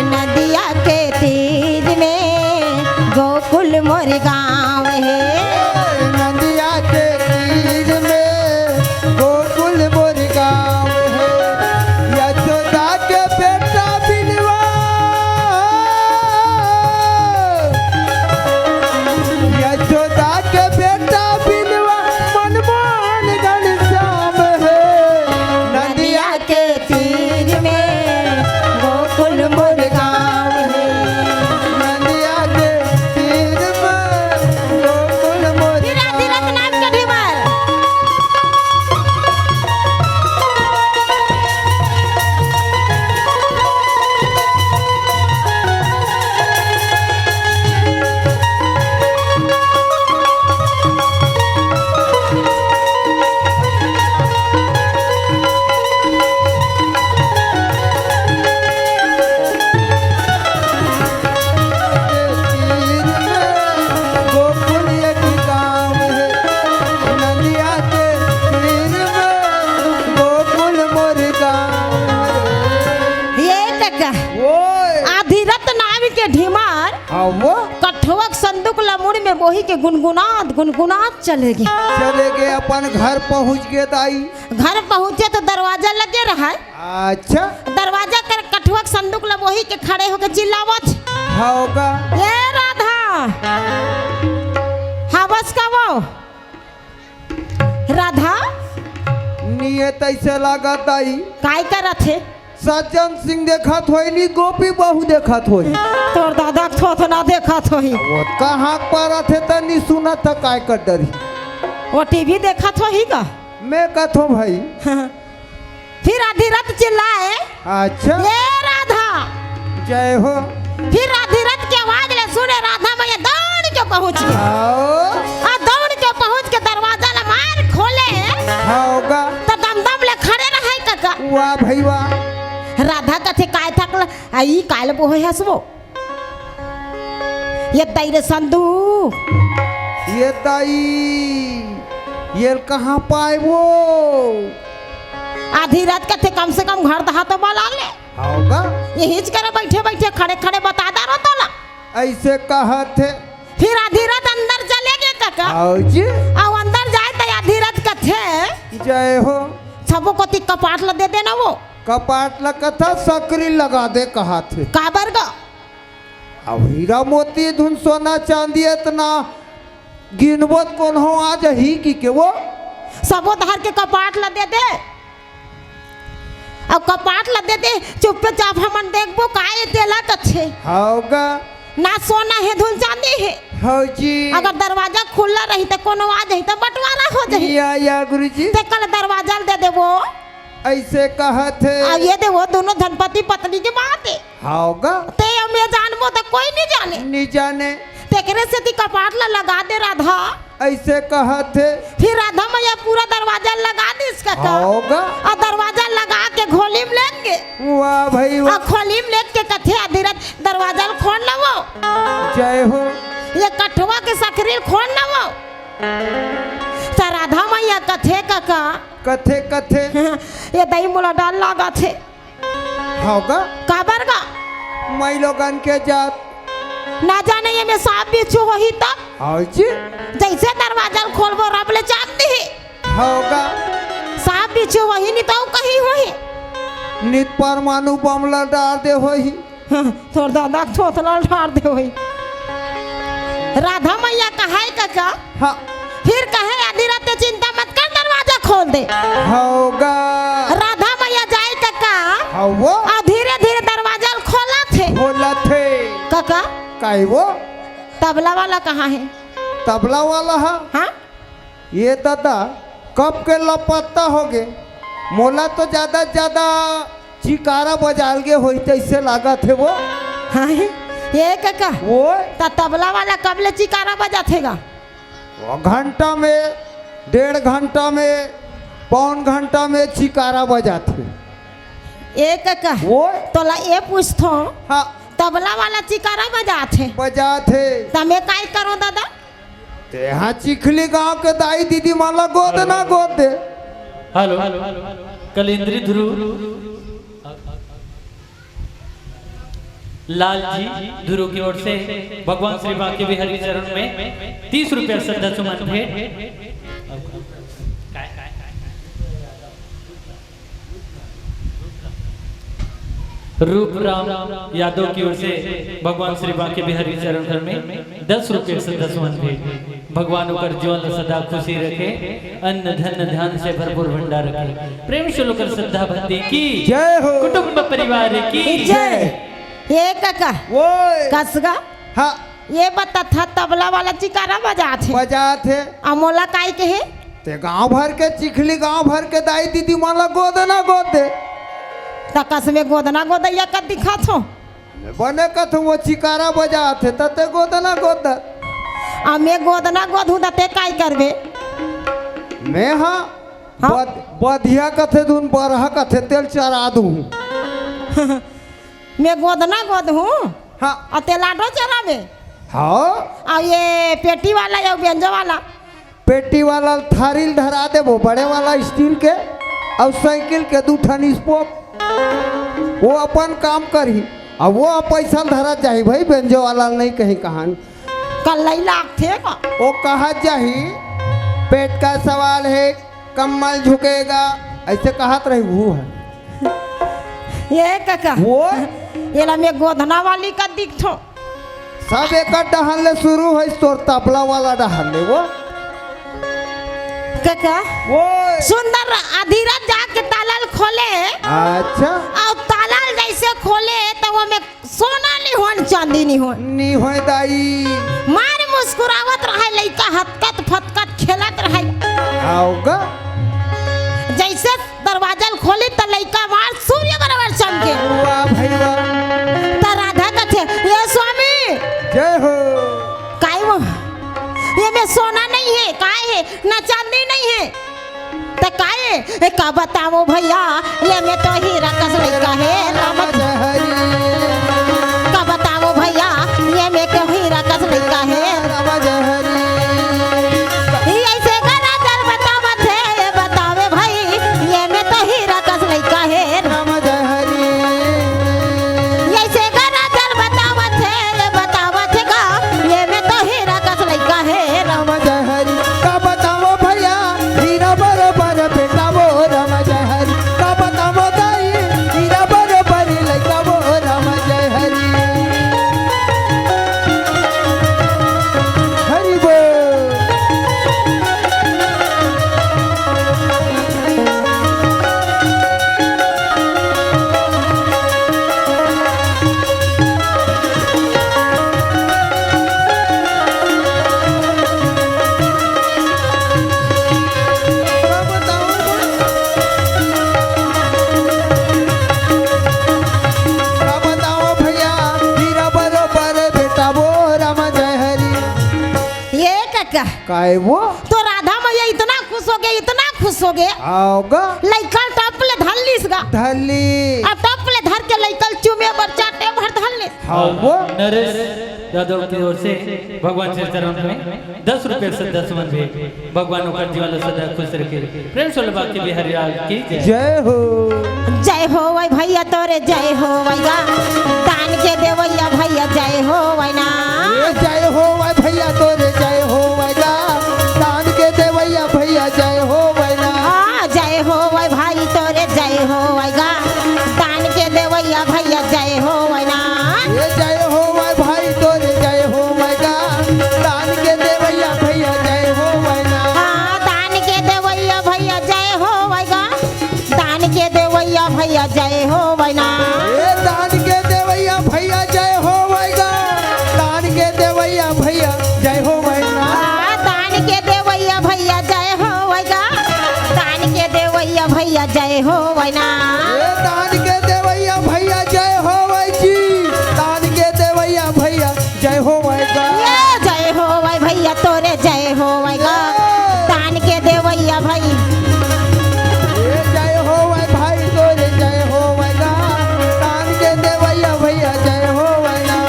नदिया के तीर गाँव हे। नदिया के तीर में गोकुल मोर गाँव हे। यशोदा के बेटा बिलवा, यशोदा के बेटा बिलवा, मनमोहन घनश्याम हे। नदिया के तीर में गोकुल मोर गाँव हे। नदिया के तीर में गोकुल मोर फिर आधी रात नाच के ढिमर। गोकुल एक गाँव हे, नदिया के तीर में गोकुल मोर गाँव हे। ये तक ओए। आधी रत नाम के ढिमार हाँ वो। कठवा के संदूक ला मुड़ में बोही के गुनगुनात गुनगुनात चले गे। चले गे, अपन घर पहुँच गे दाई। घर पहुँचे तो दरवाजा लगे रहा। अच्छा। दरवाजा कर कठवा के संदूक ला बोही के खड़े होके चिल्लावत। होगा। ए राधा, हाँ बस का वो राधा। नियत ऐसे लागत दाई। काय करत हे? सज्जन सिंह देखत होई नी, गोपी बहू देखत होई। तोर दादा के थोथना देखत होही। वो कहाँ पर रथे त नी सुनत त काय कर डरी। वो टीवी देखत होही का? मैं कथो भाई। फिर आधी रात चिल्लाए। अच्छा। ये राधा। जय हो। फिर आधी रात के आवाज ले सुने राधा मैया दौड़ के पहुंच गई। आओ। आ दौड़ के पहुंच के दरवाजा ला मार खोले। होगा। तो दम दम ले खड़े रहे कका। वाह भाई वाह। राधा कथे काय थकल, आ ई काल बोहे हसबो। ये दाई रे संदू। ये दाई, ये कहाँ पाए वो? आधी रात कथे कम से कम घर दहा तो बला ले। होगा। यही करे बैठे बैठे खड़े खड़े बता दा रो तोला। ऐसे कहत हे। फिर आधी रात अंदर चले गे कका। आओ जी। अब अंदर जाए त आधी रात कथे। जय हो। सबो कोती कपाट ल दे देना वो। कपाट ल कथा सकरी लगा दे कहत हे। काबर गा? अब हीरा मोती धुन सोना चांदी इतना गिनबो त कोनो आ जही कि के वो। सबो धर के कपाट ल दे दे। अब कपाट ल दे दे, चुप्पे चाप हमन देखबो का ये तेला कथे। होगा। ना सोना हे धुन चांदी हे। हो जी। अगर दरवाजा खुला रही त कोनो आ जही त बंटवारा हो जही। या, या गुरुजी। ते कल दरवाजा ल दे देबो। ऐसे कहत हे। अब ये दे वो दोनों धनपति पत्नी के बात हे। होगा। ते हम ये जानबो त कोई नहीं जाने। नहीं जाने। तेकरे सेती कपाट ला लगा दे राधा। ऐसे कहत हे। फिर राधा मैया पूरा दरवाजा लगा दिस कका। होगा। और दरवाजा लगा के खोली में लेंगे। वाह भाई वाह। और खोली में लेके कथे आधी रात दरवाजा ल खोल ना वो। जय हो। ये कठवा के सकरी ल खोल ना वो। त राधा मैया कथे कका। कथे कथे। ये दई मोला डर लागत हे। होगा। काबर गा? माई लोगन के जात। ना जाने ये में सांप बिच्छू होही त। हाँ जी। जैसे दरवाजा ल खोलबो रब ले चाप दिही। होगा। सांप बिच्छू होही नी त कहीं होही। नित परमाणु बम ल डार दे होही। हाँ, तोर दादा के थोथला ल डार दे होही। राधा मैया कहाय कका। हाँ। फिर कहे आधी रात चिंता मत कर, दरवाजा खोल दे। होगा। राधा मैया जाए कका। हाँ वो। और धीरे धीरे दरवाजा ल खोलत हे। खोलत हे। कका। काई वो? तबला वाला कहाँ हे? तबला वाला हा? हाँ? ये दादा कब के लापता हो गे। मोला तो ज्यादा ज्यादा चिकारा बजाल गे होई तैसे लागत हे वो। हाँ, ये कका। वो? त तबला वाला कब ले चिकारा बजाथे गा? वो घंटा में, डेढ़ घंटा में, पौन घंटा में चिकारा बजाथे। ए कका, वो? तोला ए पूछथो, हाँ। तबला वाला चिकारा बजाथे। बजाथे। त मैं काई करो दादा? तेहा चिखली गांव के दाई दीदी मन ला गोद ना गोद दे। हेलो, कलिंद्री ध्रुव। लाल जी धुरू की ओर से भगवान श्री बांके बिहारी चरण में तीस रुपया श्रद्धा सुमन भेंट। रूपराम यादव की ओर से भगवान श्री बांके बिहारी चरण धर में दस रुपये श्रद्धा सुमन भेंट। भगवान ओकर जीवन ला सदा खुशी रखे, अन्न धन ध्यान से भरपूर भंडार रखे। प्रेम से लोकर श्रद्धा भक्ति की जय हो। कुटुंब परिवार की जय। ये कका, ओए। कसगा। हाँ। ये बता था तबला वाला चिकारा बजात हे। बजात हे। अ मोला काय कहे? ते गांव भर के चिखली, गांव भर के दाई दीदी मन ला गोदना गोद दे। त कस में गोदना गोदैया का दिखात हो? बने कथो वो चिकारा बजात हे, त ते गोदना गोद दे। अ मैं गोदना गोद हूँ, त ते काय करबे? मैं हाँ, हाँ? बद-, बधिया कथे दून, बरहा कथे तेल चरा दूँ। मैं गोदना गोद हूँ। हाँ। अ ते लाडो चराबे। हाँ। अ ये पेटी वाला या बेंजो वाला? पेटी वाला थारी ल धरा देबो, बड़े वाला स्टील के, अउ साइकिल के दू ठन स्पोक। वो अपन काम करही, अउ वो पैसा ल धरा जाही भाई, बेंजो वाला ल नहीं कहीं कहान। कल्लई लागथे का? वो कहा जाही, पेट का सवाल है, कम्मल झुकेगा, ऐसे कहत रही वो है। ये कका। वो? एला मैं गोधना वाली का दिखथो। सब एक डहन ले शुरू होइस तोर तबला वाला डहन ले वो। कका। वो। सुंदर अधीरज जाके ताला ल खोले। अच्छा। अउ ताला ल जैसे खोले त वो में सोना नी होन, चांदी नी होन। नी होय दाई। मार मुस्कुरावत रहय लइका, हतकत फतकत खेलत रहय। आओ गा। जैसे दरवाजा ल खोली त लइका मार सूर्य बराबर चमके। वाह भाई वाह। त राधा कथे, "ये स्वामी।" जय हो। काय वो? ये में सोना नहीं है, काय है? ना चांदी नहीं है। त काय? ए, का बतावो भैया, ये में तो हीरा कस लइका हे, राम जय हरी। का बतावो भैया, ये में तो हीरा कस लइका हे। राम जय हरी। ये ऐसे का राजा बतावत हे, ये बतावे भाई, ये में तो हीरा कस लइका हे। राम जय हरी। ये ऐसे का राजा बतावत हे, ये बतावत हे का, ये में तो हीरा कस लइका हे। राम जय हरी। का बतावो भैया, हीरा बरोबर बेटा वो राम जय हरी। का बतावो दाई, हीरा बरोबर लइका वो राम जय हरी। हरी बोल। का बताओ भैया, हीरा बरोबर बेटा वो राम जय हरी। ये कका। काय वो? तो राधा मैया इतना खुश हो गए, इतना खुश हो गए। आओ गा। लइका टप ले धर लिस गा। धर ली। अब टप ले धर के लइका चूमे बर चाटे भर धर लिस। हाँ, वो। नरेश यादव की ओर से भगवान श्री चरण में दस रुपये श्रद्धा सुमन भेंट। भगवान ओकर जीवन ला सदा खुश रखे। प्रेम से बोलो बांके बिहारी लाल की जय। जय हो। जय हो वै भैया तोरे जय हो वै गा। दान के देवैया भैया जय हो वै ना। ए जय हो वै भैया तोरे जय हो वै गा। दान के देवैया भैया जय हो वै ना। हाँ, जय हो वै भाई तोरे जय हो वै गा। दान के देवैया भैया जय हो वै ना। ए जय हो वै भाई तोरे जय हो वै गा। दान के देवैया भैया जय हो वै ना। हाँ, दान के देवैया भैया जय हो वै गा। दान के देवैया भैया जय हो वै ना। ए दान के देवैया भैया जय हो वै गा। दान के देवैया भैया जय हो वै ना। हाँ, दान के देवैया भैया जय हो वै गा। दान के देवैया भैया जय हो वै ना। ए दान के देवैया भैया जय हो वै जी। दान के देवैया भैया जय हो वै गा। ए जय हो वै भैया तोरे जय हो वै गा। ए। दान के देवैया भाई। ए जय हो वै भाई तोरे जय हो वै गा। दान के देवैया भैया जय हो वै गा।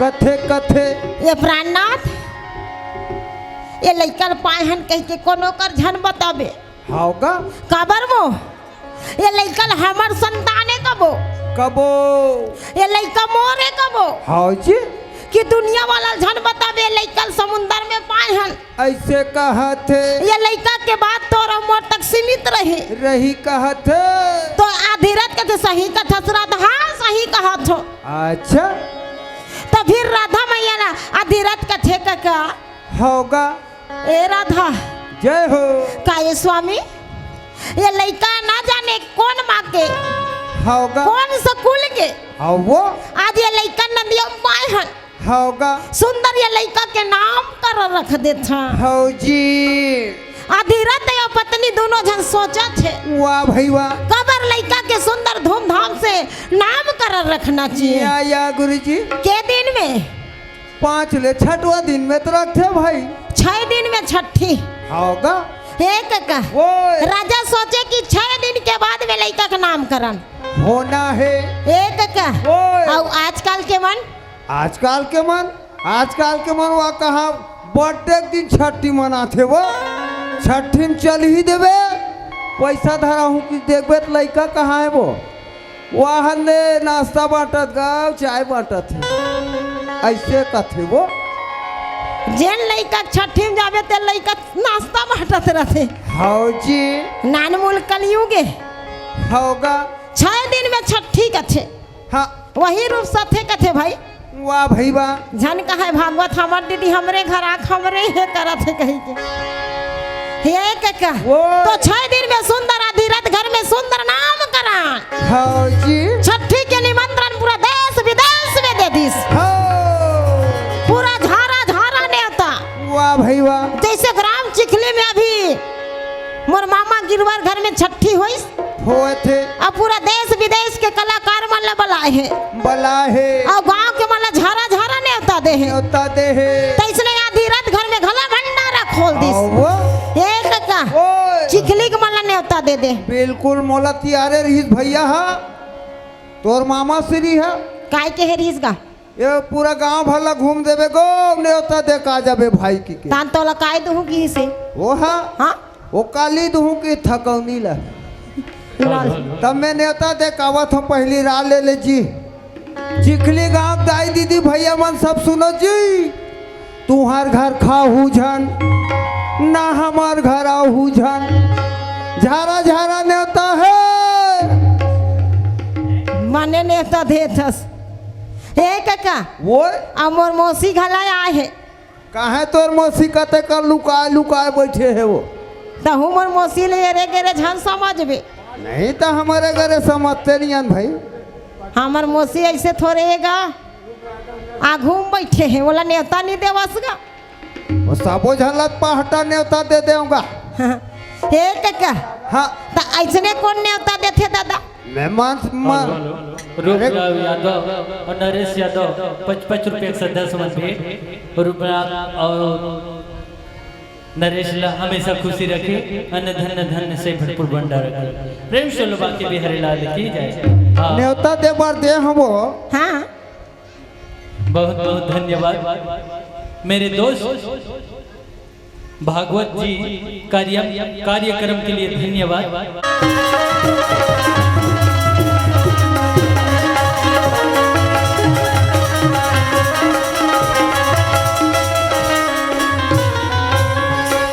कथे कथे। ये प्राणनाथ, ये लइका ल पाए हन कहिके कोनो कर झन बताबे। हव गा। काबर वो? ये लइका ल हमर संतान ए कबो। कबो। ये लइका मोर ए कबो। हव जी। कि दुनिया वाला ल झन बताबे, ये लइका ल समुंदर में पाए हन। अइसे कहत हे। ये लइका के बात तोर अउ मोर तक सीमित रही। रही कहत हे। त आधी रात कथे सही कथस राधा, हाँ, सही कहत हो। अच्छा। त फिर राधा मैया ला आधी रात कथे कका। हव गा। ए राधा। जय हो। का ये स्वामी, ये लइका ना जाने कोन माँ के, हव गा। कोन स्कूल के। हव वो। आज ये लइका नदिया में पाए हन। हव गा। सुंदर ये लइका के नाम कर रख देथा। हव जी। आधी रात ये पत्नी दोनों झन सोचत हे। वाह भई वाह। काबर लइका के सुंदर धूमधाम से नाम कर रखना चाहिए। या, या गुरुजी। के दिन में? पाँच ले छठवा दिन में तो रखथे भाई। छह दिन में छठी। हव गा। एक का। ओए। राजा सोचे कि छह दिन के बाद में लइका के नामकरण होना हे। एक का। ओए। अउ आजकल के मन? आजकल के मन, आजकल के मन वा कहाँ birthday के दिन छट्ठी मनाथे वो। छट्ठी में चल ही देबे, पैसा धरा हूँ कि देखबे त लइका कहाँ हे वो। वाहन ले नाश्ता बांटत गा, चाय बांटत हे। अइसे कथे वो। जेन लइका के छट्ठी में जाबे, ते लइका नाश्ता बांटत रथे। हव जी। नानमूल कलयुग हे। हव गा। छह दिन में छट्ठी कथे। हाँ। वही रूप सथे कथे भाई। वाह भई वाह। झन कहय भागवत हमर दीदी हमरे घर आके हमरे हे करत हे कहिके। हे कका। वो। तो छह दिन में सुंदर आधी रात घर में सुंदर नामकरण। हव जी। छट्ठी के निमंत्रण पूरा देश विदेश में दे दिस। हव। पूरा झारा झारा नेवता। वाह भई वाह। जइसे ग्राम चिखली में अभी मोर मामा गिरवर घर में छट्ठी होइस। होत हे। अउ पूरा देश विदेश के कलाकार मन ला बलाए हे। बलाए हे। अउ गांव के मन ला झारा झारा नेवता दे हे। नेवता दे हे। तइसने आधी रात घर में घला भंडारा खोल दिस। हव। ए कका। ओए। चिखली के मन ला नेवता दे दे। बिल्कुल मोला तियारे रहिस भइया हा। तोर मामा श्री हा। काय के हे रहिस गा? ये पूरा गांव भर ला घूम देबे गो, नेवता दे के आ जाबे भाई कहिके। तान तोला काय दुहूं किहिसे? वो हा? हाँ? वो काली दुहूं कि थकौनी ला। लाल। तब मैं नेवता दे के आवत हूँ, पहली राह ले ले जी। चिखली गांव दाई दीदी भइया मन सब सुनो जी। तुंहर घर खाहू झन, ना हमर घर आहू झन। झारा झारा नेवता हे। मने नेवता देथस। ए कका। वो? अउ मोर मौसी घला आए हे। काहे तोर मौसी कते कर लुकाए लुकाए बइठे हे वो? तहूं मोर मौसी ले एरे गेरे झन समझबे। नहीं त हमरे घरे समझते नइ अन भई। हमर मौसी अइसे थोरे हे गा, आघू में बइठे हे, ओला नेवता नइ देवस गा। वो सबो झन ला पहटा नेवता दे देवं गा। हे कका। हाँ। त अइसने कोन नेवता देथे दादा? मैं मान, मान। Hello, hello. रूपलाल यादव अउ नरेश यादव पाँच पाँच रुपया के सदस्य मन भेंट। रूपलाल अउ नरेश ला हमेशा खुशी रखे, अन्न धन धन से भरपूर भंडार रखे। प्रेम से लोबा के बिहारी लाल की जय। हाँ। नेवता दे बर दे हवो। हाँ। बहुत बहुत धन्यवाद मेरे दोस्त। भागवत जी कार्यम-, कार्यक्रम के लिए धन्यवाद।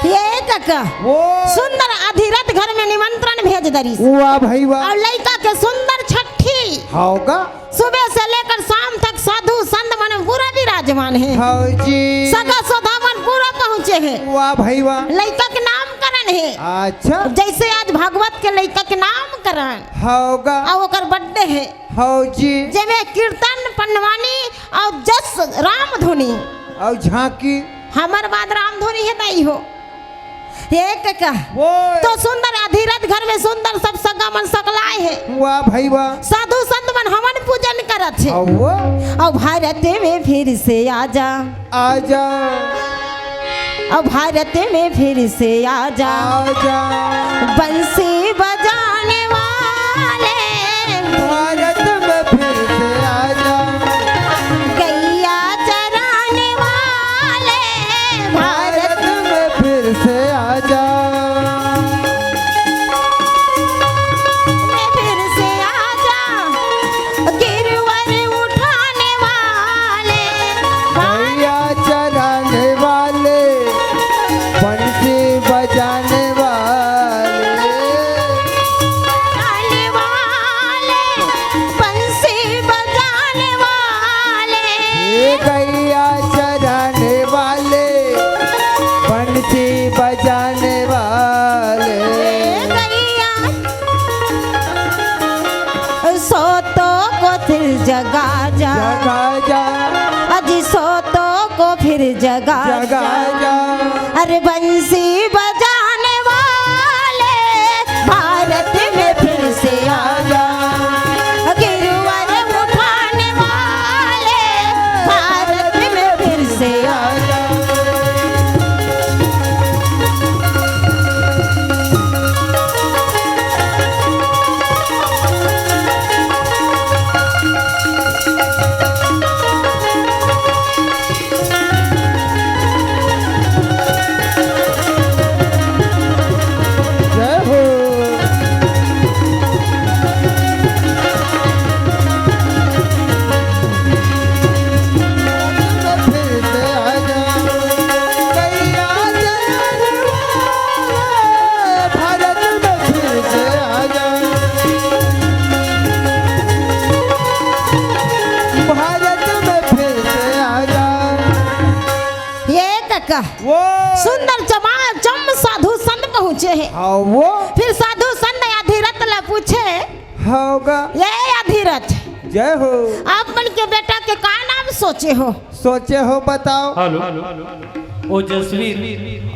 ये कका, वो सुंदर आधी रात घर में निमंत्रण भेज दरिस। वाह भाई वाह। अउ लइका के सुंदर छट्ठी। हव गा। सुबह से लेकर शाम तक साधु संत मन पूरा विराजमान हे। हव जी। सगा सौदा मन पूरा पहुँचे हे। वाह भाई वाह। लइका के नामकरण हे। अच्छा। जइसे आज भागवत के लइका के नामकरण। हव गा। अउ ओकर birthday हे। हव जी। जेमे कीर्तन, पंडवानी अउ जस रामधुनी। अउ झांकी। हमर बाद रामधुनी हे दाई हो। हे कका। वो। तो सुंदर आधी रात घर में सुंदर सब सगा मन सकलाए हे। वाह भाई वाह। साधु संत मन हवन पूजन करत हे। हाँ, वो। अउ भारत में फिर से आजा। आजा। अउ भारत में फिर से आजा। आजा। बंसी बजाने वाले। भारत में फिर से आजा। गैया तोतो को फिर जगा जगा जा। जा। अरे बंसी बजाने वाले, भारत में फिर से आ जा। गिरवर उठाने वाले, भारत में फिर से आ जा। जय हो। भारत में फिर से आ जा। भारत में फिर से आ जा। ये कका, वो। सुंदर चमाचम साधु संत पहुँचे हे। हाँ, वो। फिर साधु संत अधिरथ ला पूछे। हाँ, गा। ये अधिरथ। जय हो। आप मन के बेटा के का नाम सोचे हो? सोचे हो, बताओ। हेलो। ओजस्वी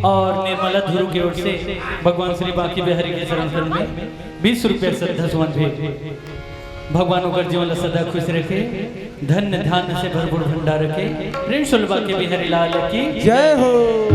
और निर्मला ध्रुव की ओर से भगवान श्री बांके बिहारी के चरण कमल में बीस रुपया श्रद्धा सुमन भेंट। भगवान ओकर जीवन ला सदा खुश रखे, धन धान्य से भरपूर भंडार रखे। प्रेम से बोल बांके बिहारी लाल की जय हो।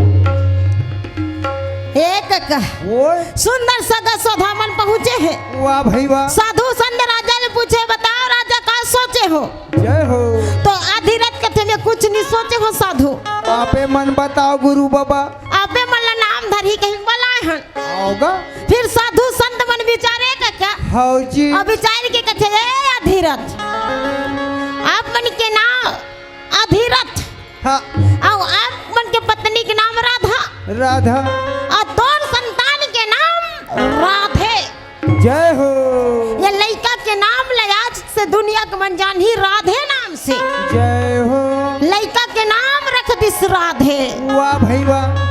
एक क-, वो। सुंदर सगा सौधा मन पहुँचे हे। वाह भाई वाह। साधु संत राजा ले पूछे, बताओ राजा का सोचे हो? जय हो। तो अधिरथ कथे, मैं कुछ नहीं सोचे हो साधु। आपे मन बताओ गुरु बाबा। आपे मन ला नाम धरही कहिके बलाए हन। आओगा। फिर साधु संत मन विचारे कका। हौ जी। अब विचार के कथे, ए अधिरथ, आप मन के नाम अधिरथ। हाँ। अउ आप मन के पत्नी के नाम राधा। राधा। अउ तोर संतान के नाम राधे। जय हो। ये लइका के नाम ल आज से दुनिया के मन जानही राधे नाम से। जय हो। लइका के नाम रख दिस राधे। वाह भाई वाह।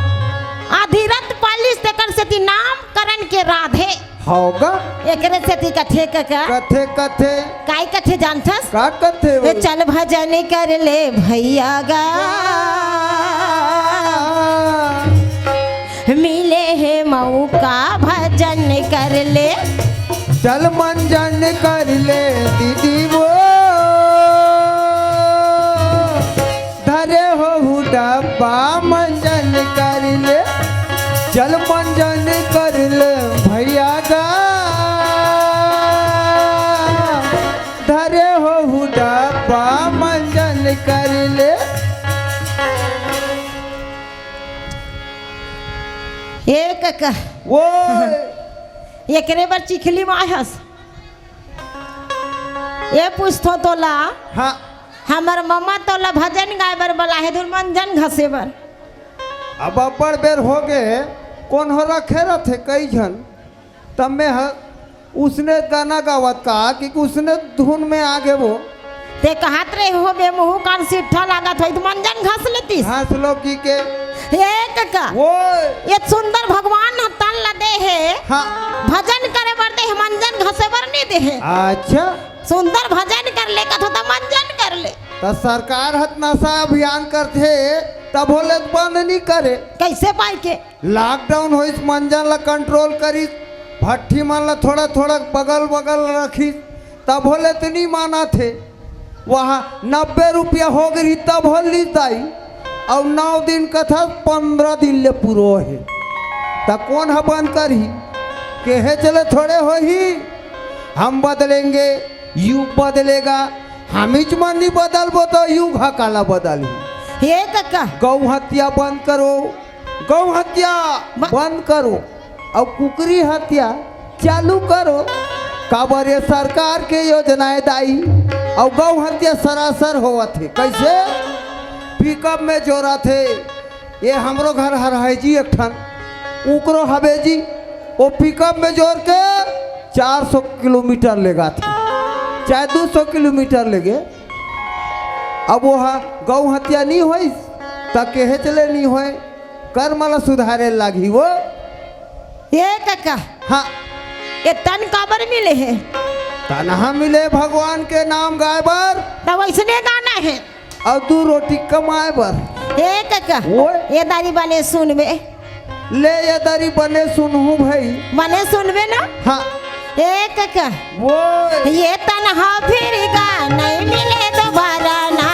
अधिरथ पालिस तेकर सेती नामकरण के राधे। हौ गा। एकरे सेती कथे कका। कथे, कथे। काय कथे जानथस? का कथे ए वो? चल भजन कर ले भैया गा। मिले हे मौका भजन कर ले। चल मंजन कर ले दीदी वो। धरे हो डब्बा मंजन कर ले। चल मंजन कर ले भैया गा। धरे हो डब्बा मंजन कर ले। एक क-, वो। एकरे बर चिखली म आए हस। ए पूछथों तोला। हाँ। हमर ममा तोला भजन गाए बर बलाहे, धुन मंजन घसे बर। अब अब्बड़ बेर होगे, कोन हो रखे रथे कई झन, तब मैं ह-, उसने गाना गावत का कि उसने धुन में आगे वो। ते कहत रहे हो बे, मुहूँ कान सिट्ठा लागत होई त मंजन घस लेतिस। घस लो की के। एक क-, वो। ये सुंदर भगवान ह तन ला दे हे। हाँ। भजन करे बर दे हे, मंजन घसे बर नहीं दे हे। अच्छा। सुंदर भजन कर ले, कथो त मंजन कर ले। त सरकार ह त नशा अभियान करथे, तभो ले त बंद नहीं करे। कैसे पाई के? लॉकडाउन होइस, मंजन ला कंट्रोल करिस, भट्ठी मन ला थोड़ा-थोड़ा बगल-बगल रखिस, तभो ले त नी मानत हे। वहाँ नब्बे रुपया हो गे रही, तभो लीस दाई, अउ नौ दिन कथस, पंद्रह दिन ले पुरो हे, त कोन ह बंद करही? केहे चले थोड़े होही, हम बदलेंगे, युग बदलेगा, हमीच मन नी बदलबो त युग ह काला बदलही? हे कका। गौ हत्या बंद करो, गौ हत्या ब- बंद करो, अउ कुकरी हत्या चालू करो। काबर ये सरकार के योजनाएं दाई, अउ गौ हत्या सरासर होवत हे। कैसे? पिकअप में जोरत हे। ये हमरो घर हर है जी एक ठन, उकरो हवे जी, वो पिकअप में जोर के चार सौ किलोमीटर लेगा थे, चाहे दो सौ किलोमीटर लेगे। अब वो हा गौ हत्या नहीं होइस, त केहे चले नहीं होए। कर्म ला सुधारे लागही वो। ए कका। हाँ। ए तन काबर मिले हे? तन हा मिले भगवान के नाम गाय बर। त वैसने गाना हे। अउ दू रोटी कमाए बर। ए कका, ओए। ए दारी बने सुनबे। ले ए दारी बने सुनहूँ भई। बने सुनबे ना? हाँ। ए कका। ओए। ये तनहा फिर गा नहीं मिले दोबारा ना।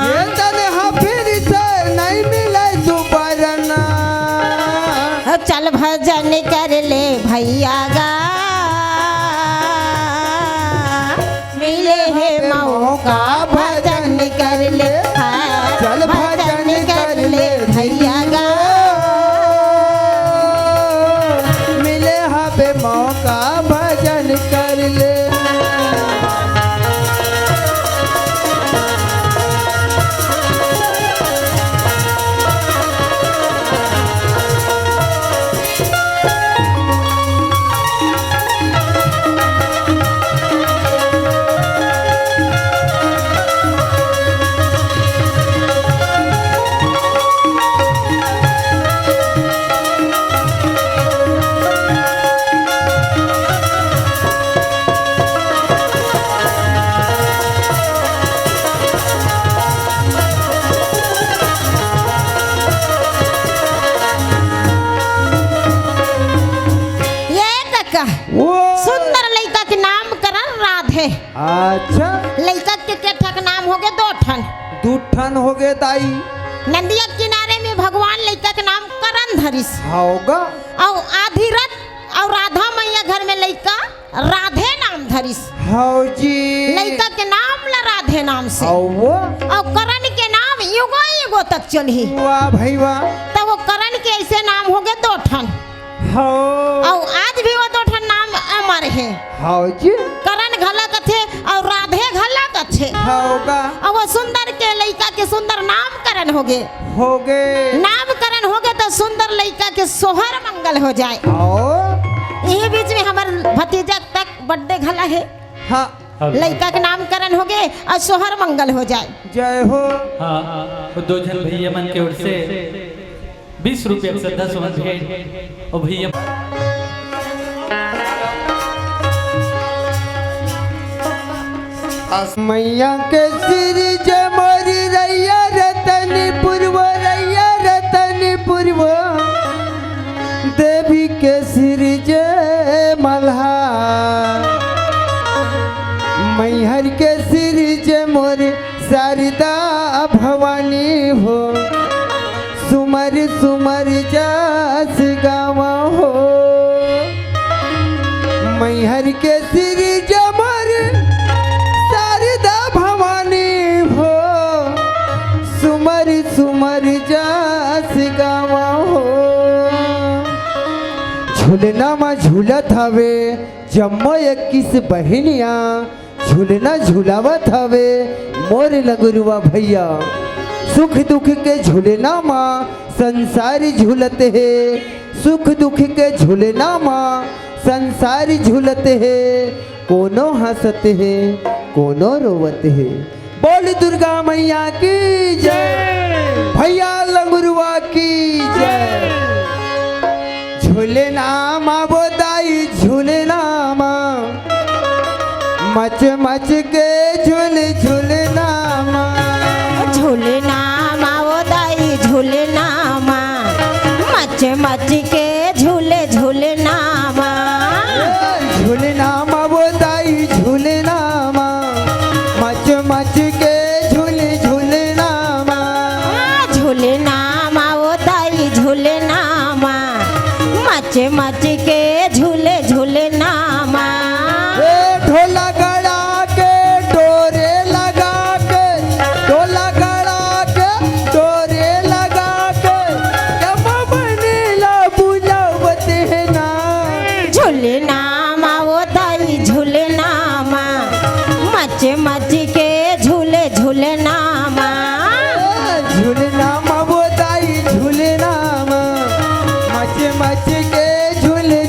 ये तनहा फिर से नहीं मिले दोबारा ना। चल भजन कर ले भैया गा। मिले हे मौका भजन कर ले, हाँ, चल भजन कर ले भैया गा। मिले हबे मौका भजन कर ले। ये कका, ओ। सुंदर लइका के नामकरण राधे। अच्छा। लइका के के ठक नाम होगे, दो ठन। दू ठन होगे दाई। नदिया किनारे में भगवान लइका के नामकरण धरिस। होगा। अउ आधी रात अउ राधा मैया घर में लइका राधे नाम धरिस। हौ जी। लइका के नाम ला राधे नाम से। हौ वो। अउ करण के नाम युगो युगो तक चलही। वाह भाई वाह। त वो करण के अइसे नाम होगे दो ठन। हौ। अउ आज भी वो दो ठन नाम अमर हे। हौ जी। करण घला कथे अउ राधे घला कथे। होगा। अउ वो सुंदर के लइका के सुंदर नामकरण होगे। होगे। नामकरण होगे त सुंदर लइका के सोहर मंगल हो जाए। हौ। इही बीच में हमर भतीजा तक birthday घला हे। हाँ। लइका के नामकरण होगे अउ सोहर मंगल हो जाए। जय हो। हाँ, वो दो झन भैया मन के ओर से बीस रुपया के श्रद्धा सुमन भेंट। ओ भैया। मैया के सिर जे मोरी रैया रतनपुर वो, रैया रतनपुर वो। देवी के सिर जे मल्हार, मैहर के सिर जे मोर शारदा भवानी हो, सुमर सुमर जस गावा हो। मैहर के सिर जे मोर शारदा भवानी हो, सुमर सुमर जस गावा हो। झुलना म झुलत हवे जम्मो इक्कीस बहिनिया, झुलना झुलावत हवे मोर लंगुरुआ भैया। सुख दुख के झुलना मा संसार झुलत हे, सुख दुख के झुलना मा संसार झुलत हे। कोनो हंसत हे, कोनो रोवत हे। बोल दुर्गा मैया की जय। जय। भैया लंगुरुआ की जय। जय। झुलना मा वो दाई, झुलना मा मच मच के झुल, झुलना मा। झुलना मा वो दाई, झुलना मा मच मच के झूले, झूलना मा। झुलना मा वो दाई, झुलना मा मच मच के झूले, झुलना मा। झुलना मा वो दाई, झुलना मा मच मच के झूले, झुलना मा। ए ढोला गड़ा के डोरे लगा के, ढोला गड़ा के डोरे लगा के, यम बनेला बुलावत हे ना। झुलना मा वो दाई, झुलना मा मच मच के झूले, झुलना मा। ए, झुलना मा वो दाई, झुलना मा मच मच के झूले,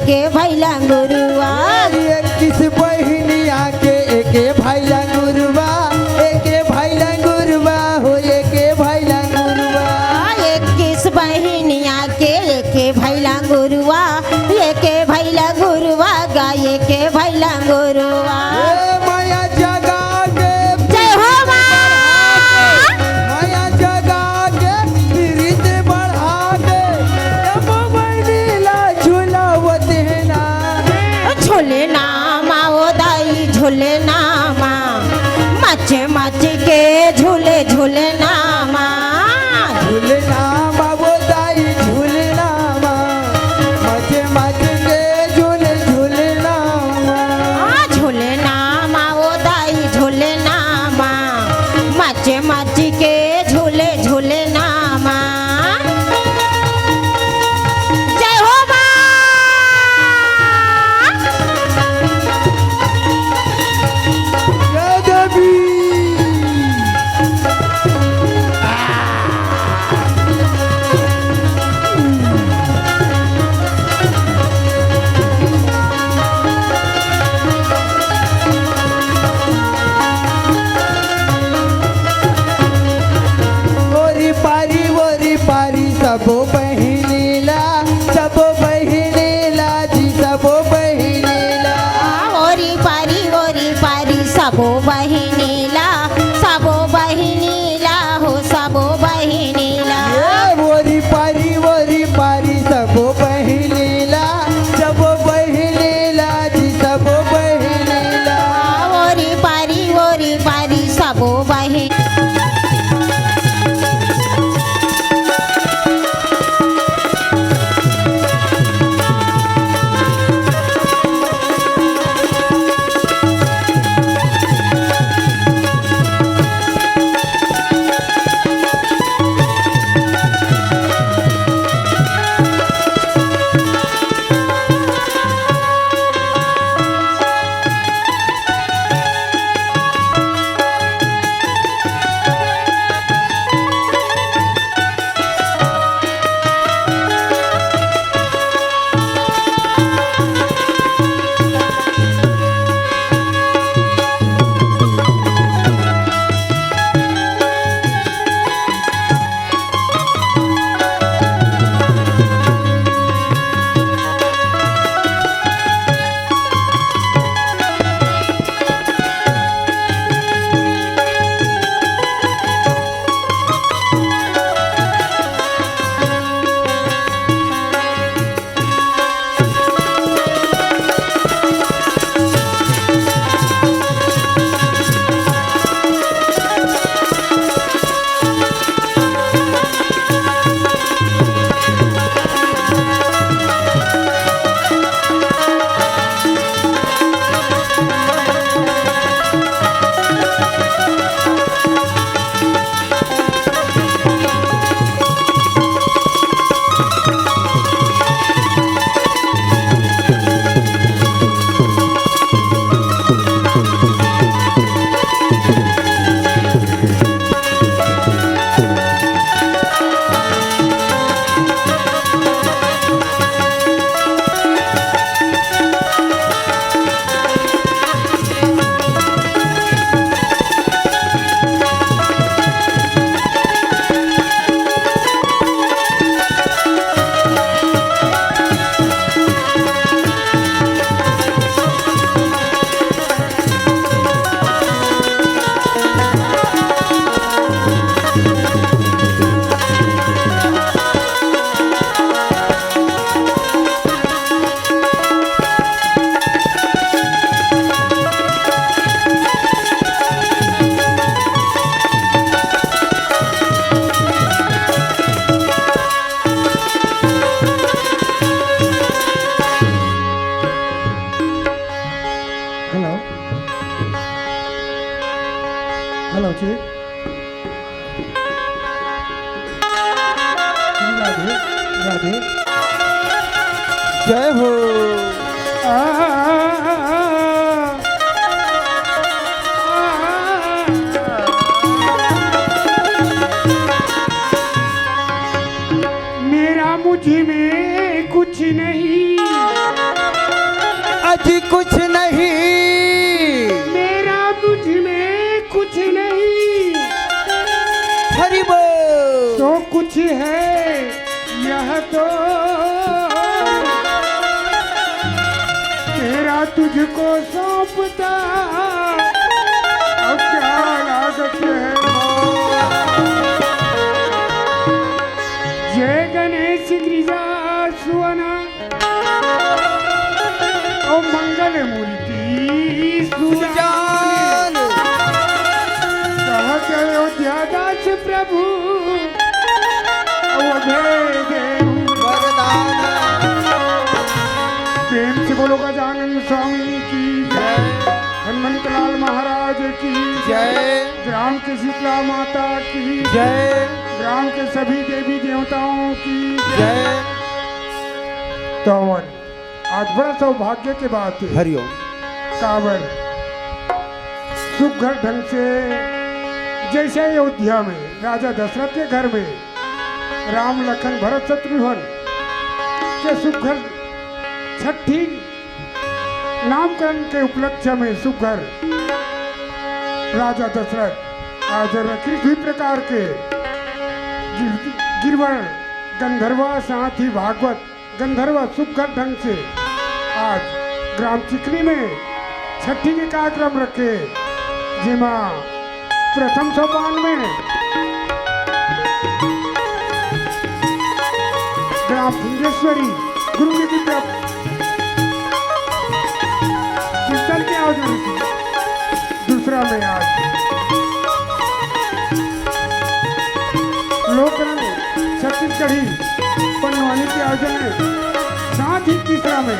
एके भाई लंगुरुआ। इक्कीस बहिनिया के एके भाई लंगुरुआ, एके भाई लंगुरुआ हो, एके भाई लंगुरुआ। इक्कीस बहिनिया के एके भाई लंगुरुआ, एके भाई लंगुरुआ गा, एके भाई लंगुरुआ। ए माया जगा के जय हो माँ। माया जगा के प्रीत बढ़ा के, जब बहिनी ला झुलावत हे ना। झूले ना माँ ओ दाई, झूले ना माँ, मच मच के झूले, झूले ना माँ। झूले ना माँ ओ दाई, झूले ना माँ, मच मच के झूले, झूले ना माँ। हाँ, झूले ना माँ ओ दाई, झूले ना माँ, मच मच के झूले, झूले ना माँ। जय हो माँ। जय देवी। ओरी पारी, ओरी पारी, सबो बहिनी ला, सबो बहिनी ला जी, सबो बहिनी ला। ओरी पारी, ओरी पारी, सबो बहिनी ला, सबो बहिनी ला हो, सबो बहिनी ला। ए ओरी पारी, ओरी पारी, सबो बहिनी ला, सबो बहिनी ला जी, सबो बहिनी ला। ओरी पारी, ओरी पारी, सबो बहिनी। Hello. Hello, जी। राधे, राधे। जय हो। आ, आ, आ, आ, आ। मेरा मुझ में कुछ नहीं। कि कुछ नहीं। मेरा तुझ में कुछ नहीं। हरि बोल। तो कुछ है यह तो तेरा तुझको सौंपता। अब क्या लागत है। जय गणेश गिरिजा सुवना। ओ मंगल मूर्ति सुजान। सुजान। कहत अयोध्या दास प्रभु अवधे देहु। वरदान। प्रेम से बोलो गजानन स्वामी की जय। जय। हनुमंतलाल महाराज की जय। ग्राम के शीतला माता की जय। ग्राम के सभी देवी देवताओं की जय। तो और आज बड़ा सौभाग्य के बात है। हरिओम। काबर सुघर ढंग से जैसे अयोध्या में राजा दशरथ के घर में राम लखन भरत शत्रुघ्न के सुघर छठी नामकरण के उपलक्ष्य में सुघर राजा दशरथ आज रखी दुई प्रकार के गिर-, गिरवर गंधर्वा साथ ही भागवत गंधर्व सुघर ढंग से आज ग्राम चिखली में छठी के कार्यक्रम रखे, जेमा प्रथम सोपान में ग्राम भुंजेश्वरी गुरु जी की तरफ कीर्तन के आयोजन की। दूसरा में आज लोकरंग छत्तीसगढ़ी पंडवानी के आयोजन में, साथ ही तीसरा में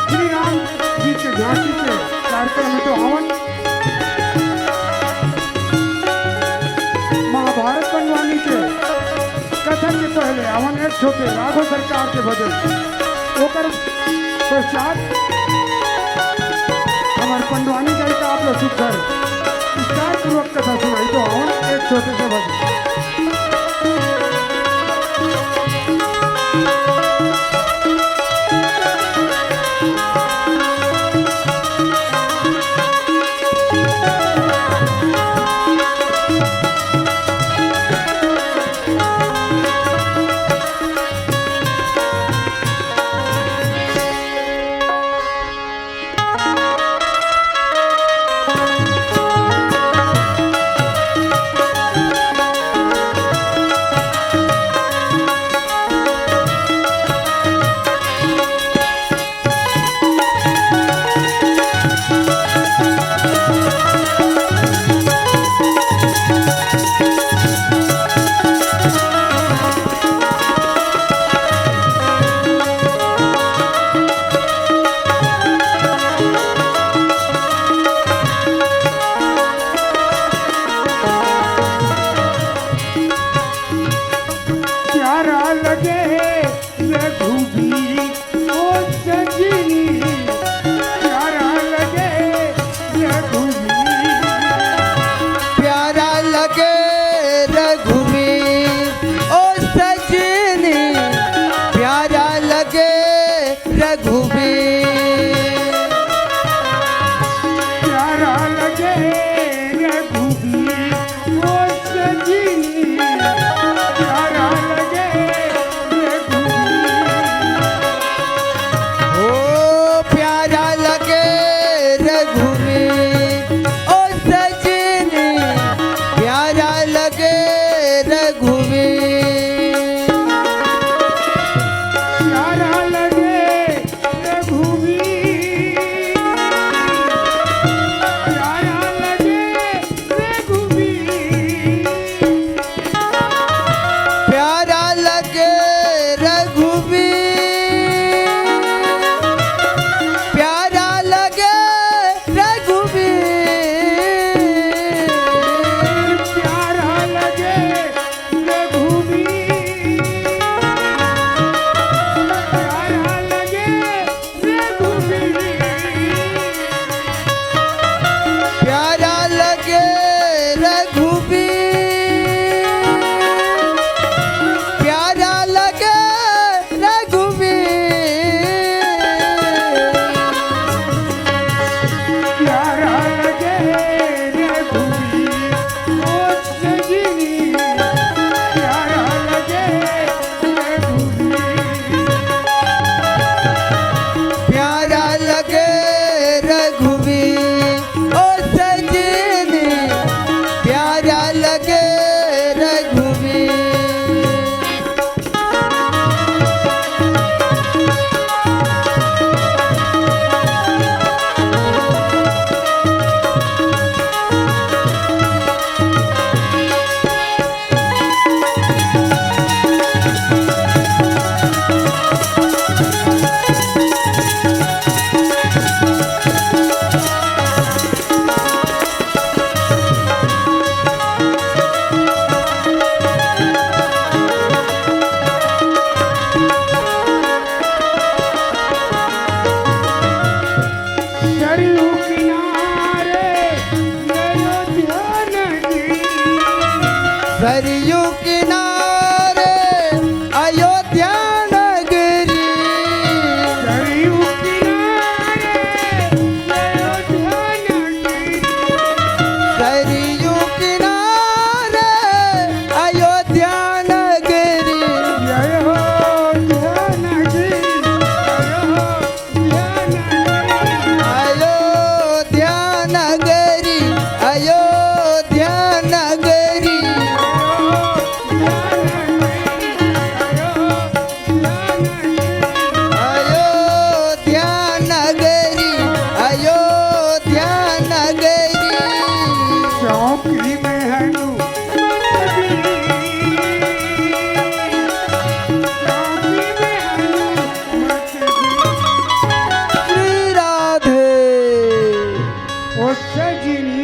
श्री राम जी के झांकी के कार्यक्रम में तो हवन महाभारत पंडवानी के कथा के पहले हमन एक छोटे राघव सरकार के भजन, ओकर पश्चात हमर पंडवानी गायिका आप लोग सुघर विस्तार पूर्वक कथा सुनाई। तो हमन एक छोटे से भजन। प्यारा लगे रघुबीर ओ सजनी, प्यारा लगे रघुबीर। प्यारा लगे रघुबीर ओ सजनी, प्यारा लगे रघुबीर। प्यारा लगे रघुबीर ओ सजनी, प्यारा लगे रघुबीर। ओ प्यारा लगे रघुबीर ओ सजनी, प्यारा लगे सरयू किनारे अयोध्या नगरी। सरयू किनारे अयोध्या नगरी। सरयू किनारे अयोध्या नगरी। अयोध्या नगरी। अयोध्या नगरी, अयोध्या नगरी। अयोध्या नगरी, अयोध्या नगरी। चौकी में हनुमत जी, चौकी में हनुमत जी। श्री राधे। ओ सजनी।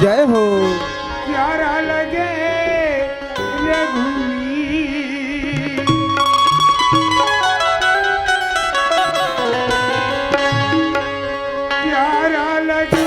जय हो। प्यारा लगे रघुवीर। प्यारा लगे।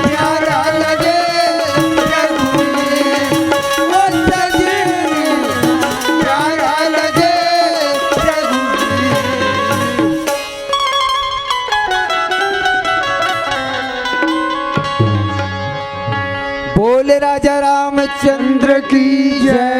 प्यारा लगे रघुवीर, ओ सजनी, प्यारा लगे रघुवीर। बोल राजा रामचंद्र की जय।